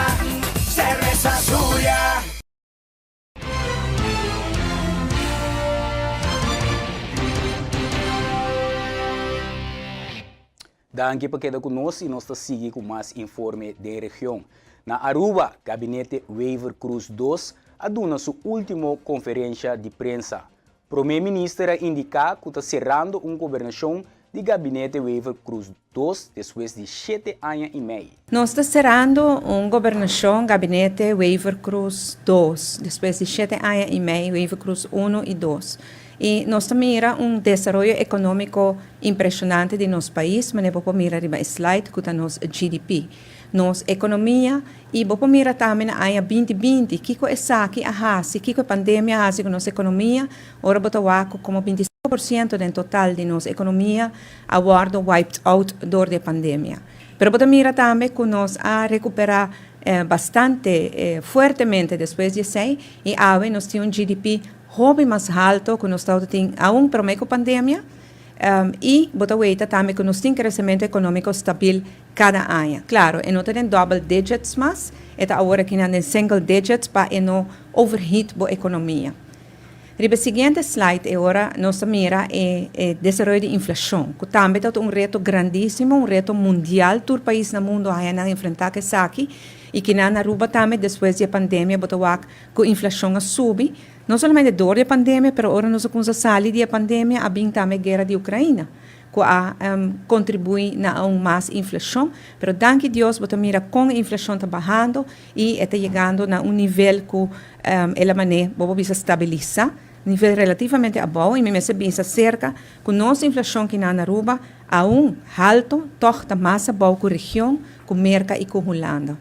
cerveza Zulia. Danki pa keda ku nos i nos ta sigui ku mas informe den region. Na Aruba, Gabinete Wever-Croes dos a duna su ultimo konferensha di prensa. Prome Minister a indiká ku ta serando un gobernashon di Gabinete Wever-Croes dos despues di shete aña i mei. Nos ta serando un gobernashon Gabinete Wever-Croes dos despues di shete aña i mei Wever-Croes uno i dos. I nos ta mira un desaroyo ekonómiko impreshonante di nos pais, manera bo por mira riba e slide ku ta nos GDP. Nos ekonomia, i bo por mira tambe na aña 2020 kiko esaki a hasi, kiko e pandemia a hasi ku nos ekonomia, ora bo ta wak ku komo 25% den total di nos ekonomia a wòrdu wiped out dor di e pandemia. Pero bo ta mira tambe ku nos a rekuperá bastante fuertemente despues di esei i awe nos tin un GDP Hopi mas halto ku nos tabata tin aun promé ku pandemia i bo ta weita tambe ku nos tin kresementu ekonómiko stabil kada aña. Klaro, e no ta den double digits mas, e ta awor akinan den single digits pa e no overheat bo ekonomia. Riba e siguiente slide e ora nos ta mira e e desaroyo di inflashon, ku tambe tabata un reto grandísimo, un reto mundial, tur pais na mundu a haña nan enfrentá ku esaki i kinan na Aruba tambe despues di e pandemia bo ta wak Ku inflashon a subi, no solamente dor di e pandemia, pero ora nos a kumsa sali di e pandemia a bin tambe e guera di Ukraina, ku a kontribuí na aun mas inflashon. Pero danki Dios bo ta mira kon e inflashon ta bahando i e ta yegando na un nivel ku el a man'é, bo por bisa stabilisá, nivel relativamente abou i mi mester bisa serka ku nos inflashon kinan na Aruba aun halto tòg ta mas abou ku region, ku Merka i ku Hulanda.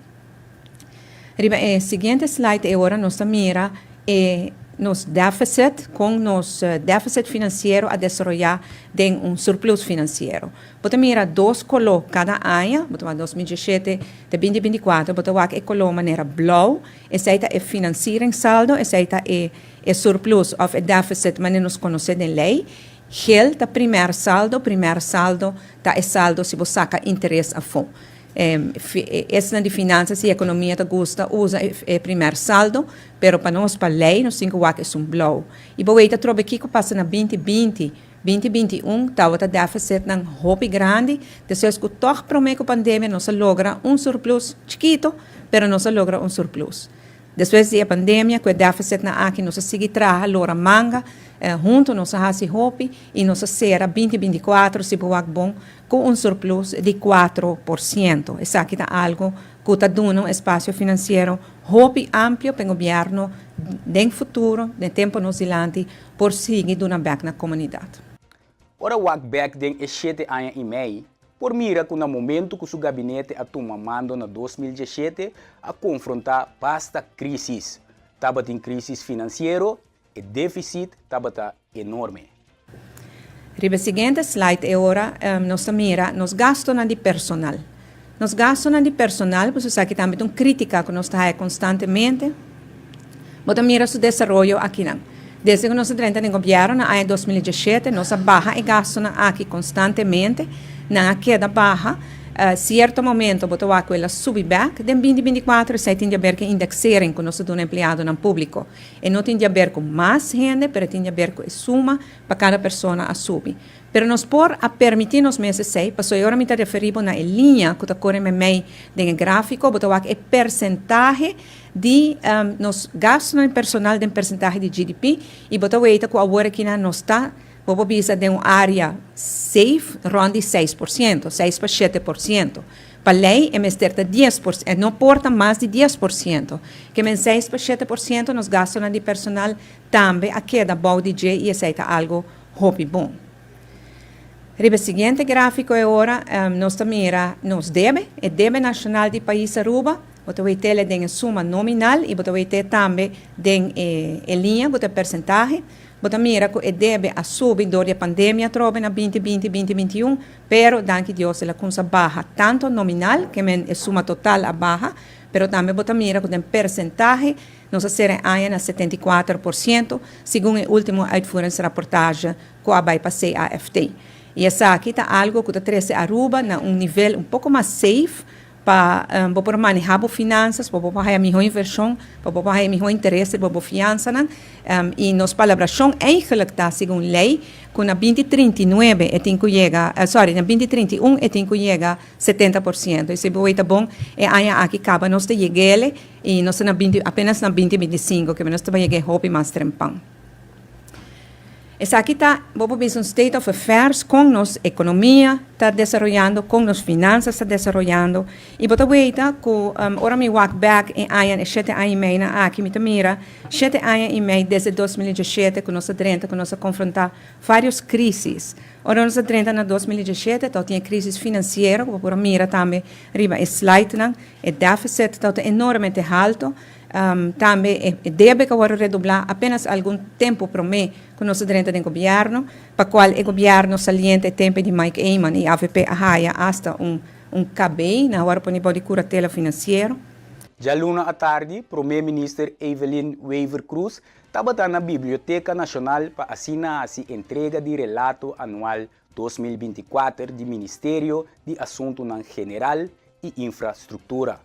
Riba e siguiente slide e ora nos ta mira e nos deficit, con nos deficit financiero a desaroya den un surplus financiero. Bo ta mira dos color cada aña, bo ta wak 2017 te 2024, bo ta wak e color manera blauw, esey ta e financieringssaldo, esey ta e e surplus of e deficit manera nos conoce den ley. Geel ta primer saldo, primer saldo ta e saldo si bo saca interes afo. Esnan di finansas i ekonomia ta gusta usa e primer saldo, pero pa nos pa lei nos tin ku wak esun blou. I bo wei ta trobe kiko pasa na 2020, 2021 tabata deficitnan hopi grandi, despues ku tòg promé ku pandemia nos a logra un surplus chikito, pero nos a logra un surplus. Despues di e pandemia ku e deficitnan aki nos a sigui traha lora manga, huntu nos a hasi hopi i nos a sera 2024 si bo wak bon ku un surplus di 4%. Esaki ta algu ku ta duna un espasio finansiero hopi amplio pa e gobièrnu den futuro, den tempu nos dilanti, por sigui duna bèk na komunidat. Ora wak bèk den e shete aña i mei, Por mira ku na momentu ku su gabinete a tuma mando na 2017 a konfrontá basta krísis. Tabatin krísis finansiero, e défisit tabata enorme. Riba e siguiente slide e ora nos ta mira nos gastonan di personal. Nos gastonan di personal, pasobra esaki tambe ta un critica cu nos ta haya constantemente, bo ta mira su desaroyo akinan. Desde cu nos a drenta den gobierno na aña 2017 nos a baha e gastonan aki constantemente, nan a keda baha. Cierto momento bo ta wak cu el a subi bek den 2024, esey tin di haber cu e indexering cu nos ta duna empleadonan publico. E no tin di haber cu mas hende, pero e tin di haber cu e suma pa cada persona a subi. Pero nos por a permiti nos mes esey, pasobra e ora mi ta referi bo na e liña cu ta core memey den e grafico, bo ta wak e percentahe di nos gastonan personal den percentahe di GDP y bo ta weita cu awor akinan nos ta, bo por bisa, den un area safe rond di 6%, seis pa 7%. Pa ley e mester ta dies por, e no por ta mas di 10%. Ke men seis pa 7% nos gastonan di personal tambe a keda bou di dje y esey ta algo hopi bon. Riba e siguiente grafico e ora nos ta mira nos debe, e debe nacional di pais Aruba, bo ta wetele den e suma nominal y bo ta wete tambe den e e liña cu ta e percentahe. Bo ta mira cu e debe a subi door di e pandemia atrobe na binti binti, binti 21, pero danki Dios el a cunsa baha tanto nominal, ke men e suma total a baha, pero tambe bo ta mira cu den percentahe Nos a sera e aña na 74%, segun e ultimo uitvoeringsrapportage cu a bay pa CAFT. Y esaki ta algo cu ta trece Aruba na un nivel un poco mas safe pa bo por maneha bo finanzas, pa bo por haya miho inversion, pa bo por haya miho interes riba bo fianzanan. Y nos palabracion eigenlijk ta, segun ley, cu na 2039 e tin cu yega, sorry, na 2031 e tin cu yega 70%. Y si bo weta bon, e aña aki caba nos ta yeg'ele. I nos ta na binti, apenas na binti 25, ke nos ta bai yega e hopi mas trempan. Esaki ta, bo por bisa un state of affairs kon nos ekonomia ta desaroyando, kon nos finansas ta desaroyando. I bo ta weita ku ora mi wak bek e aña, e shete aña i meinan aki, mi ta mira shete aña i mei desde 2017 ku nos a drenta, ku nos a konfrontá varios krisis. Ora nos a drenta na 2017 tabatin e krisis finansiero ku bo por a mira tambe riba e slidenan. E deficit tabata enormemente halto. Tambe e debe ku a wòrdu redoblá apenas algun tempu promé ku nos a drenta den gobièrnu, pa kual e gobièrnu saliente e tempu di Mike Eman i avp a haya asta un un KB, nan a wòrdu pone bou di kuratela finansiero. Djaluna atardi, Promé Minister Evelyn Wever-Croes tabata na Biblioteca Nacional pa asina hasi entrega di relato anual 2024 di Ministerio di Asuntunan General i Infrastruktura.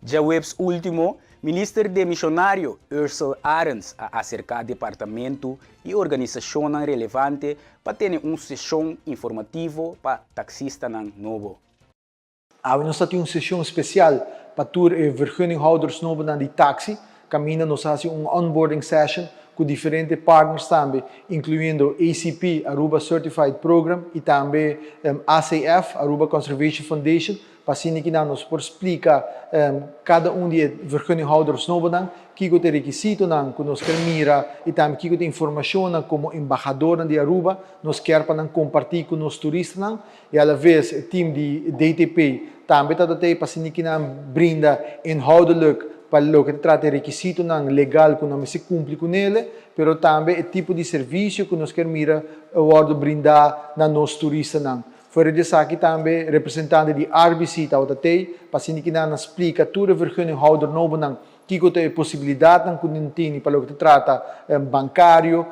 Djaweps último, Minister demisionario Ursell Arends a aserká departamento i organisashonnan relevante pa tene un seshon informativo pa taksistanan nobo. Awe nos ta tin un seshon spesial pa tur e vergunninghouders nobonan di taksi, kaminda nos a hasi un onboarding session. ku diferente partners tambe, inkluyendo ACP, Aruba Certified Program, i tambe ACF, Aruba Conservation Foundation, pa asina ki nan nos por splika kada un di e vergunninghouders nobonan kiko ta e rekisitonan ku nos kier mira i tambe kiko ta e informashonnan komo embahadornan di Aruba nos kier pa nan kompartí ku nos turistanan. I alaves e team di DTP tambe ta ta ei pa asina ki nan brinda inhoudelijk pa loke ta trata e rekisitonan legal ku nan mester kumpli kunele, pero tambe e tipo di servisio ku nos kier mira wòrdu brindá na nos turistanan. Fuera di esaki tambe representante di RBC tabata tei pa asina ki nan a splika tur e vergunninghouder nobonan kiko ta e posibilidatnan ku nan tini pa loke ta trata bankario,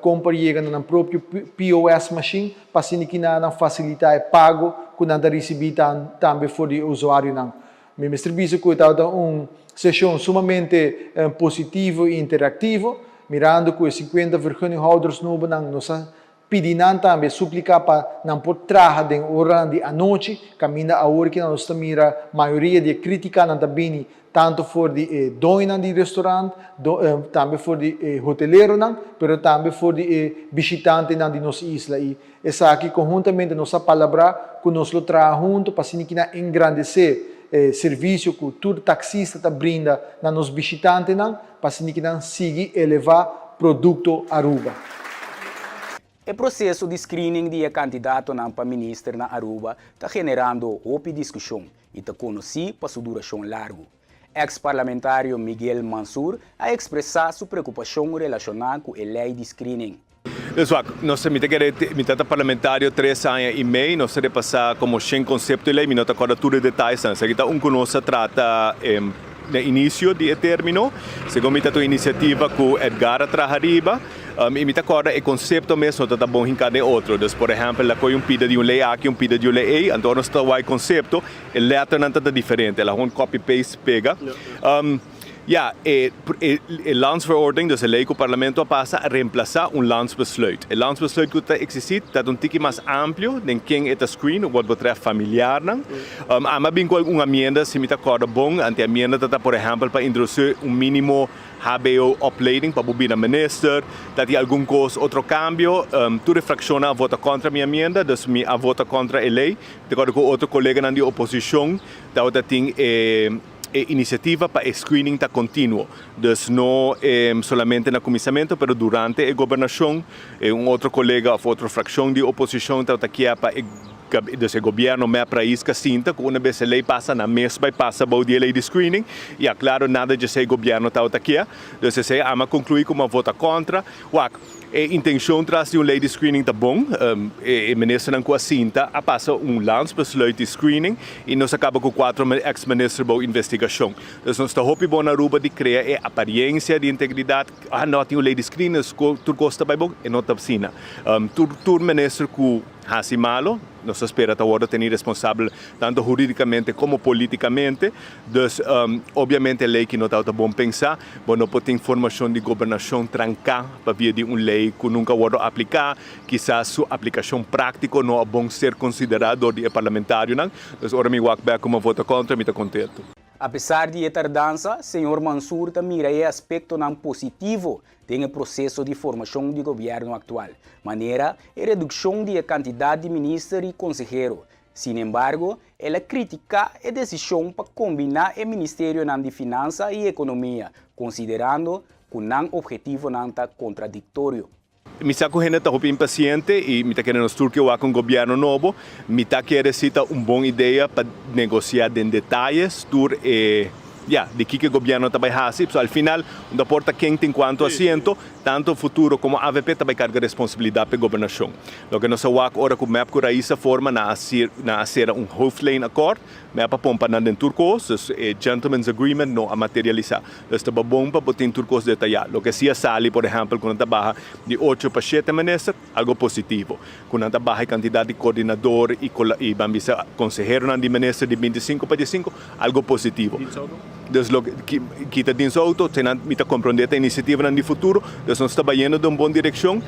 kon por yega na nan propio POS machine pa asina ki nan a fasilita e pago ku nan ta risibí tambe for di e usuarionan. Mi mester bisa ku e tabata un seshon sumamente positivo i interaktivo, mirando ku e 50 vergunninghouders nobonan nos a Pidi nan tambe supliká pa nan por traha den oranan di anochi, kaminda awor ki nos ta mira mayoria di e krítikanan ta bini tantu for di e doñonan di restorant, tambe for di e hoteleronan, pero tambe for di e bishitantenan di nos isla. I esaki konhuntamente nos a palabrá ku nos lo traha huntu pa asina ki nan engrandesé e servisio ku tur taksista ta brinda na nos bishitantenan, pa asina ki nan sigui elevá produkto Aruba. E proseso di screening di e kandidatonan pa minister na Aruba ta generando hopi diskushon i ta konosí pa su durashon largu. Eks parlamentario Miguel Mansur a ekspresá su preokupashon relashoná ku e lei di screening. Dus wak, nos ta, mi ta kere, mi ta ta parlamentario tres aña i mei, nos ta repasá komo shen konsepto di lei, mi no ta kòrda tur e detayenan. Esaki ta un ku nos a trata na inisio di e término, segun mi ta ta un inisiativa ku Edgar a traha riba, i mi ta kòrda e konsepto mes no ta ta bon hinká den otro. Dus por ehèmpel, el a kohe un pida di un lei aki, un pida di un lei ei, anto ora nos ta wak e konsepto, e lèternan ta ta diferente, el a hon copy paste pega. Ya, e e landsverordening, dus e lei ku parlamento a pasa, a remplasá un landsbesluit. E landsbesluit ku ta eksistí ta un tiki mas amplio den ken e ta screen wat betreft familiarnan. Ami a bin ku algun amienda, si mi ta kòrda bon, anto e amienda ta ta por ehèmpel pa introdusí un mínimo hbo opleiding pa bo bira minister, ta tin algun kos otro kambio. Tur e frakshonnan a vota kontra mi amienda, dus mi a vota kontra e lei. Mi ta kòrda ku otro koleganan di oposishon tabata tin e. E inisiativa pa e screening ta kontinuo, dus no solamente na kuminsamentu pero durante e gobernashon. Un otro kolega òf otro frakshon di oposishon tabata kier pa e dus e gobièrnu mep rais ka sinta ku una bes e lei pasa nan mes bai pasa bou di e lei di screening. I aklaro nada djesei gobièrnu tabata kier. Dus esei ama a konkluí ku a vota kontra. Wak. E intencion tras di un ley di screening ta bon. E ministernan cu a sinta a pasa un landsbesluit di screening y nos a caba cu cuatro ex minister bou investigacion. Dus nos ta hopi bon na Aruba di crea e apariencia di integridad. Ah no tin un ley di screening dus tur cos ta bay bon. E no ta asina. Tur tur minister cu haci malo nos ta spera ta wordo teni responsabel tanto huridicamente como politicamente. Dus obviamente e ley ki no tabata bon pensa. Bo no por tin formashon di gobernashon tranká pa via di un lei ku nunka wòrdu apliká. Kisas su aplikashon práktiko no a bon ser konsiderá dor di e parlamentarionan. Dus ora mi wak bèk ku mi a vota kontra, mi ta kontentu. Apesar di e tardansa, señor Mansur ta mira e aspektonan positivo den e proseso di formashon di gobièrnu aktual, manera e redukshon di e kantidat di minister i konsehero, Sin embargo, el a kritiká e desishon pa kombiná e ministerionan di Finansa i Ekonomia, konsiderando ku nan ophetivonan ta kontradiktorio. Mi sa ku hende ta hopi impasiente i mi ta kere nos tur ke wak un gobièrnu nobo. Mi ta kere si ta un bon idea pa negosiá den detayes tur e, ya, di kiko e gobièrnu ta bai hasi. Pasobra al final, no ta porta ken tin kuantu asiento, Tanto Futuro komo avp ta bai karga responsabilidat p'e gobernashon. Loke nos a wak ora ku mep ku Raiz a forma nan a nan a sera un hoofdlijnakkoord, mep a pompa nan den tur kos, dus e gentleman's agreement no a materialisá. Dus ta bon pa bo tin tur kos detayá. Loke si a sali por ehèmpel ku nan ta baha di ocho pa shete minister, algo positivo. Ku nan ta baha e kantidat di koordinador i i ban bisa konseheronan di minister di bintisinko pa diesinko, algo positivo. Dus lo kita dins auto, nan mi ta comprende ta iniciativanan di futuro, dus nos ta bayendo den un bon direccion.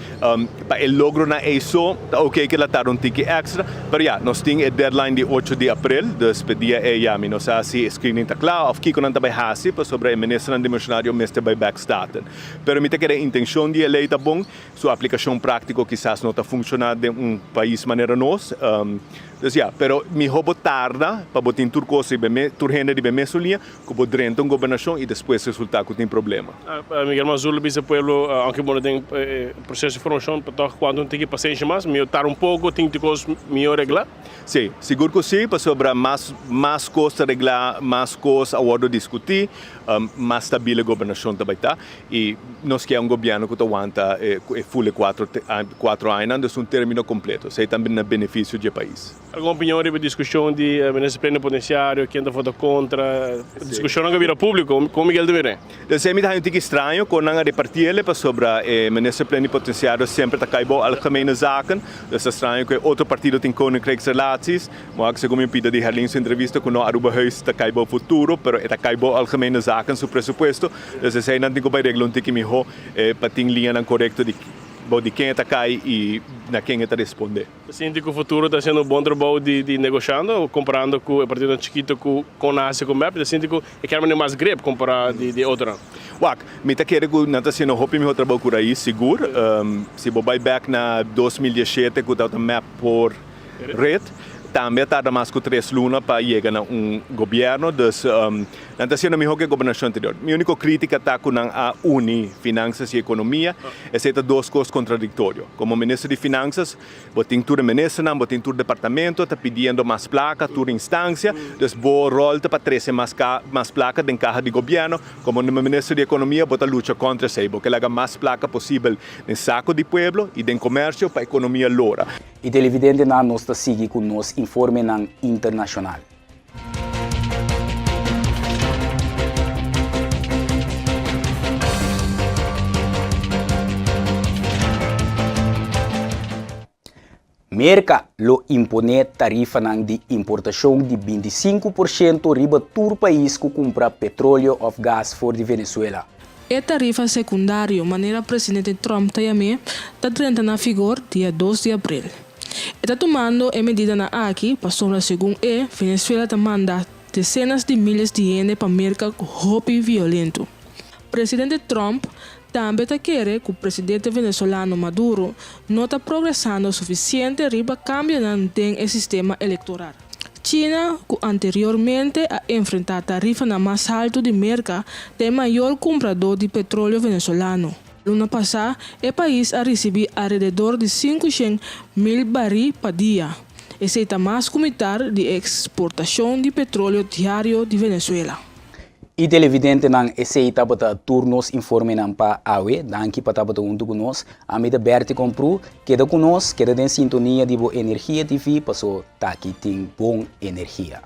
Pa e logronan ey so ta ok ke la tarda un tiki extra, pero ya, nos tin e deadline di ocho di april, dus p'e dia ey ya mi no sa si e screening ta kla of kiko nan ta bay haci, pasobra e ministernan dimensionario mester bay bek Staten. Pero mi ta kere e intencion di e ley ta bon, su aplicacion practico kisas no ta funciona den un pais manera nos. Dus ya, pero miho bo tarda pa bo tin tur cos riba e mes, tur hende riba e mesun liña, cu bo drenta un gobernacion y despues resulta cu tin problema. Miguel Mazur lo bisa pueblo, aunke bo no den e proceso di formacion, pa toch cuanto un tiki pasenshi mas, miho tarda un poco, tin tur cos miho regla. Si, sigur cu si, pasobra mas mas cos ta regla, mas cos a wordo discuti, mas stabil e gobernacion ta bay ta. Y nos kier un gobierno cu ta wanta e full e cuatro añanan, dus un termino completo. Esey tambe na beneficio dje pais. Algun opinion riba e discusion di minister plenipotenciario, ken ta vota contra? Discusionnan cu a bira publico, con Miguel ta mira? Esey mi ta haña un tiki straño con nan a repartiele pasobra e minister plenipotenciario semper ta cay bou algemene zaken, dus ta straño cu e otro partido tin koninkrijksrelaties. Moak segun mi pida di Herlin su entrevista cu no Arubahuis ta cay bou futuro, pero e ta cay bou algemene zaken su presupuesto. Dus esei nan tin ku bai regla un tiki mihó pa tin liñanan korekto di bou di ken e ta kai i na ken e ta respondé. Ta sinti ku Futuro ta hasiendo un bon trabou di negoshando komparando ku e partidonan chikito ku kon a hasi ku mep? Ta sinti ku e kier mane mas grip kompará di e otronan? Wak, mi ta kere ku nan ta hasiendo hopi mihó trabou ku Raiz, sigur. Si bo bai bèk na 2017 ku tabata mep por red, tambe a tarda mas ku tres luna pa yega na un gobièrnu. Dus Nan ta haciendo miho cu e gobernacion anterior. Mi unico critica ta cu nan a uni finanzas y economia. Esey ta dos cos contradictorio. Como minister di finanzas, bo tin tur e ministernan, bo tin tur departamento ta pidiendo mas placa, tur instancia. Dus bo rol ta pa trece mas mas placa den caha di gobierno. Como minister di economia, bo ta lucha contra esey. Bo ke laga mas placa posibel den saco di pueblo y den comercio pa economia lora. Y televidentenan nos ta sigui cu nos informenan internacional. Merka lo imponé tarifanan di importashon di 25% riba tur pais ku kumpra petroleo òf gas for di Venezuela. E tarifa sekundario, manera presidente Trump ta yam'é, ta drenta na vigor dia dos di aprel. E ta tumando e medidanan aki pasobra segun e, Venezuela ta manda desenas di miles di hende pa Merka ku hopi violento. Presidente Trump tambe ta kere ku presidente venezolano Maduro no ta progresando sufisiente riba kambionan den e sistema elektoral. China, ku anteriormente a enfrentá tarifanan mas haltu di Merka, ta e mayor kumpradó di petroleo venezolano. Luna pasá e pais a risibí alrededor di 500.000 barí pa dia. Esei ta mas ku mitar di e eksportashon di petroleo diario di Venezuela. I televidentenan esei tabata tur nos informenan pa awe. Danki pa tabata huntu ku nos. Ami ta Bertie Komprú. Keda ku nos, keda den sintonia di bo Energia TV paso taki tin bon energia.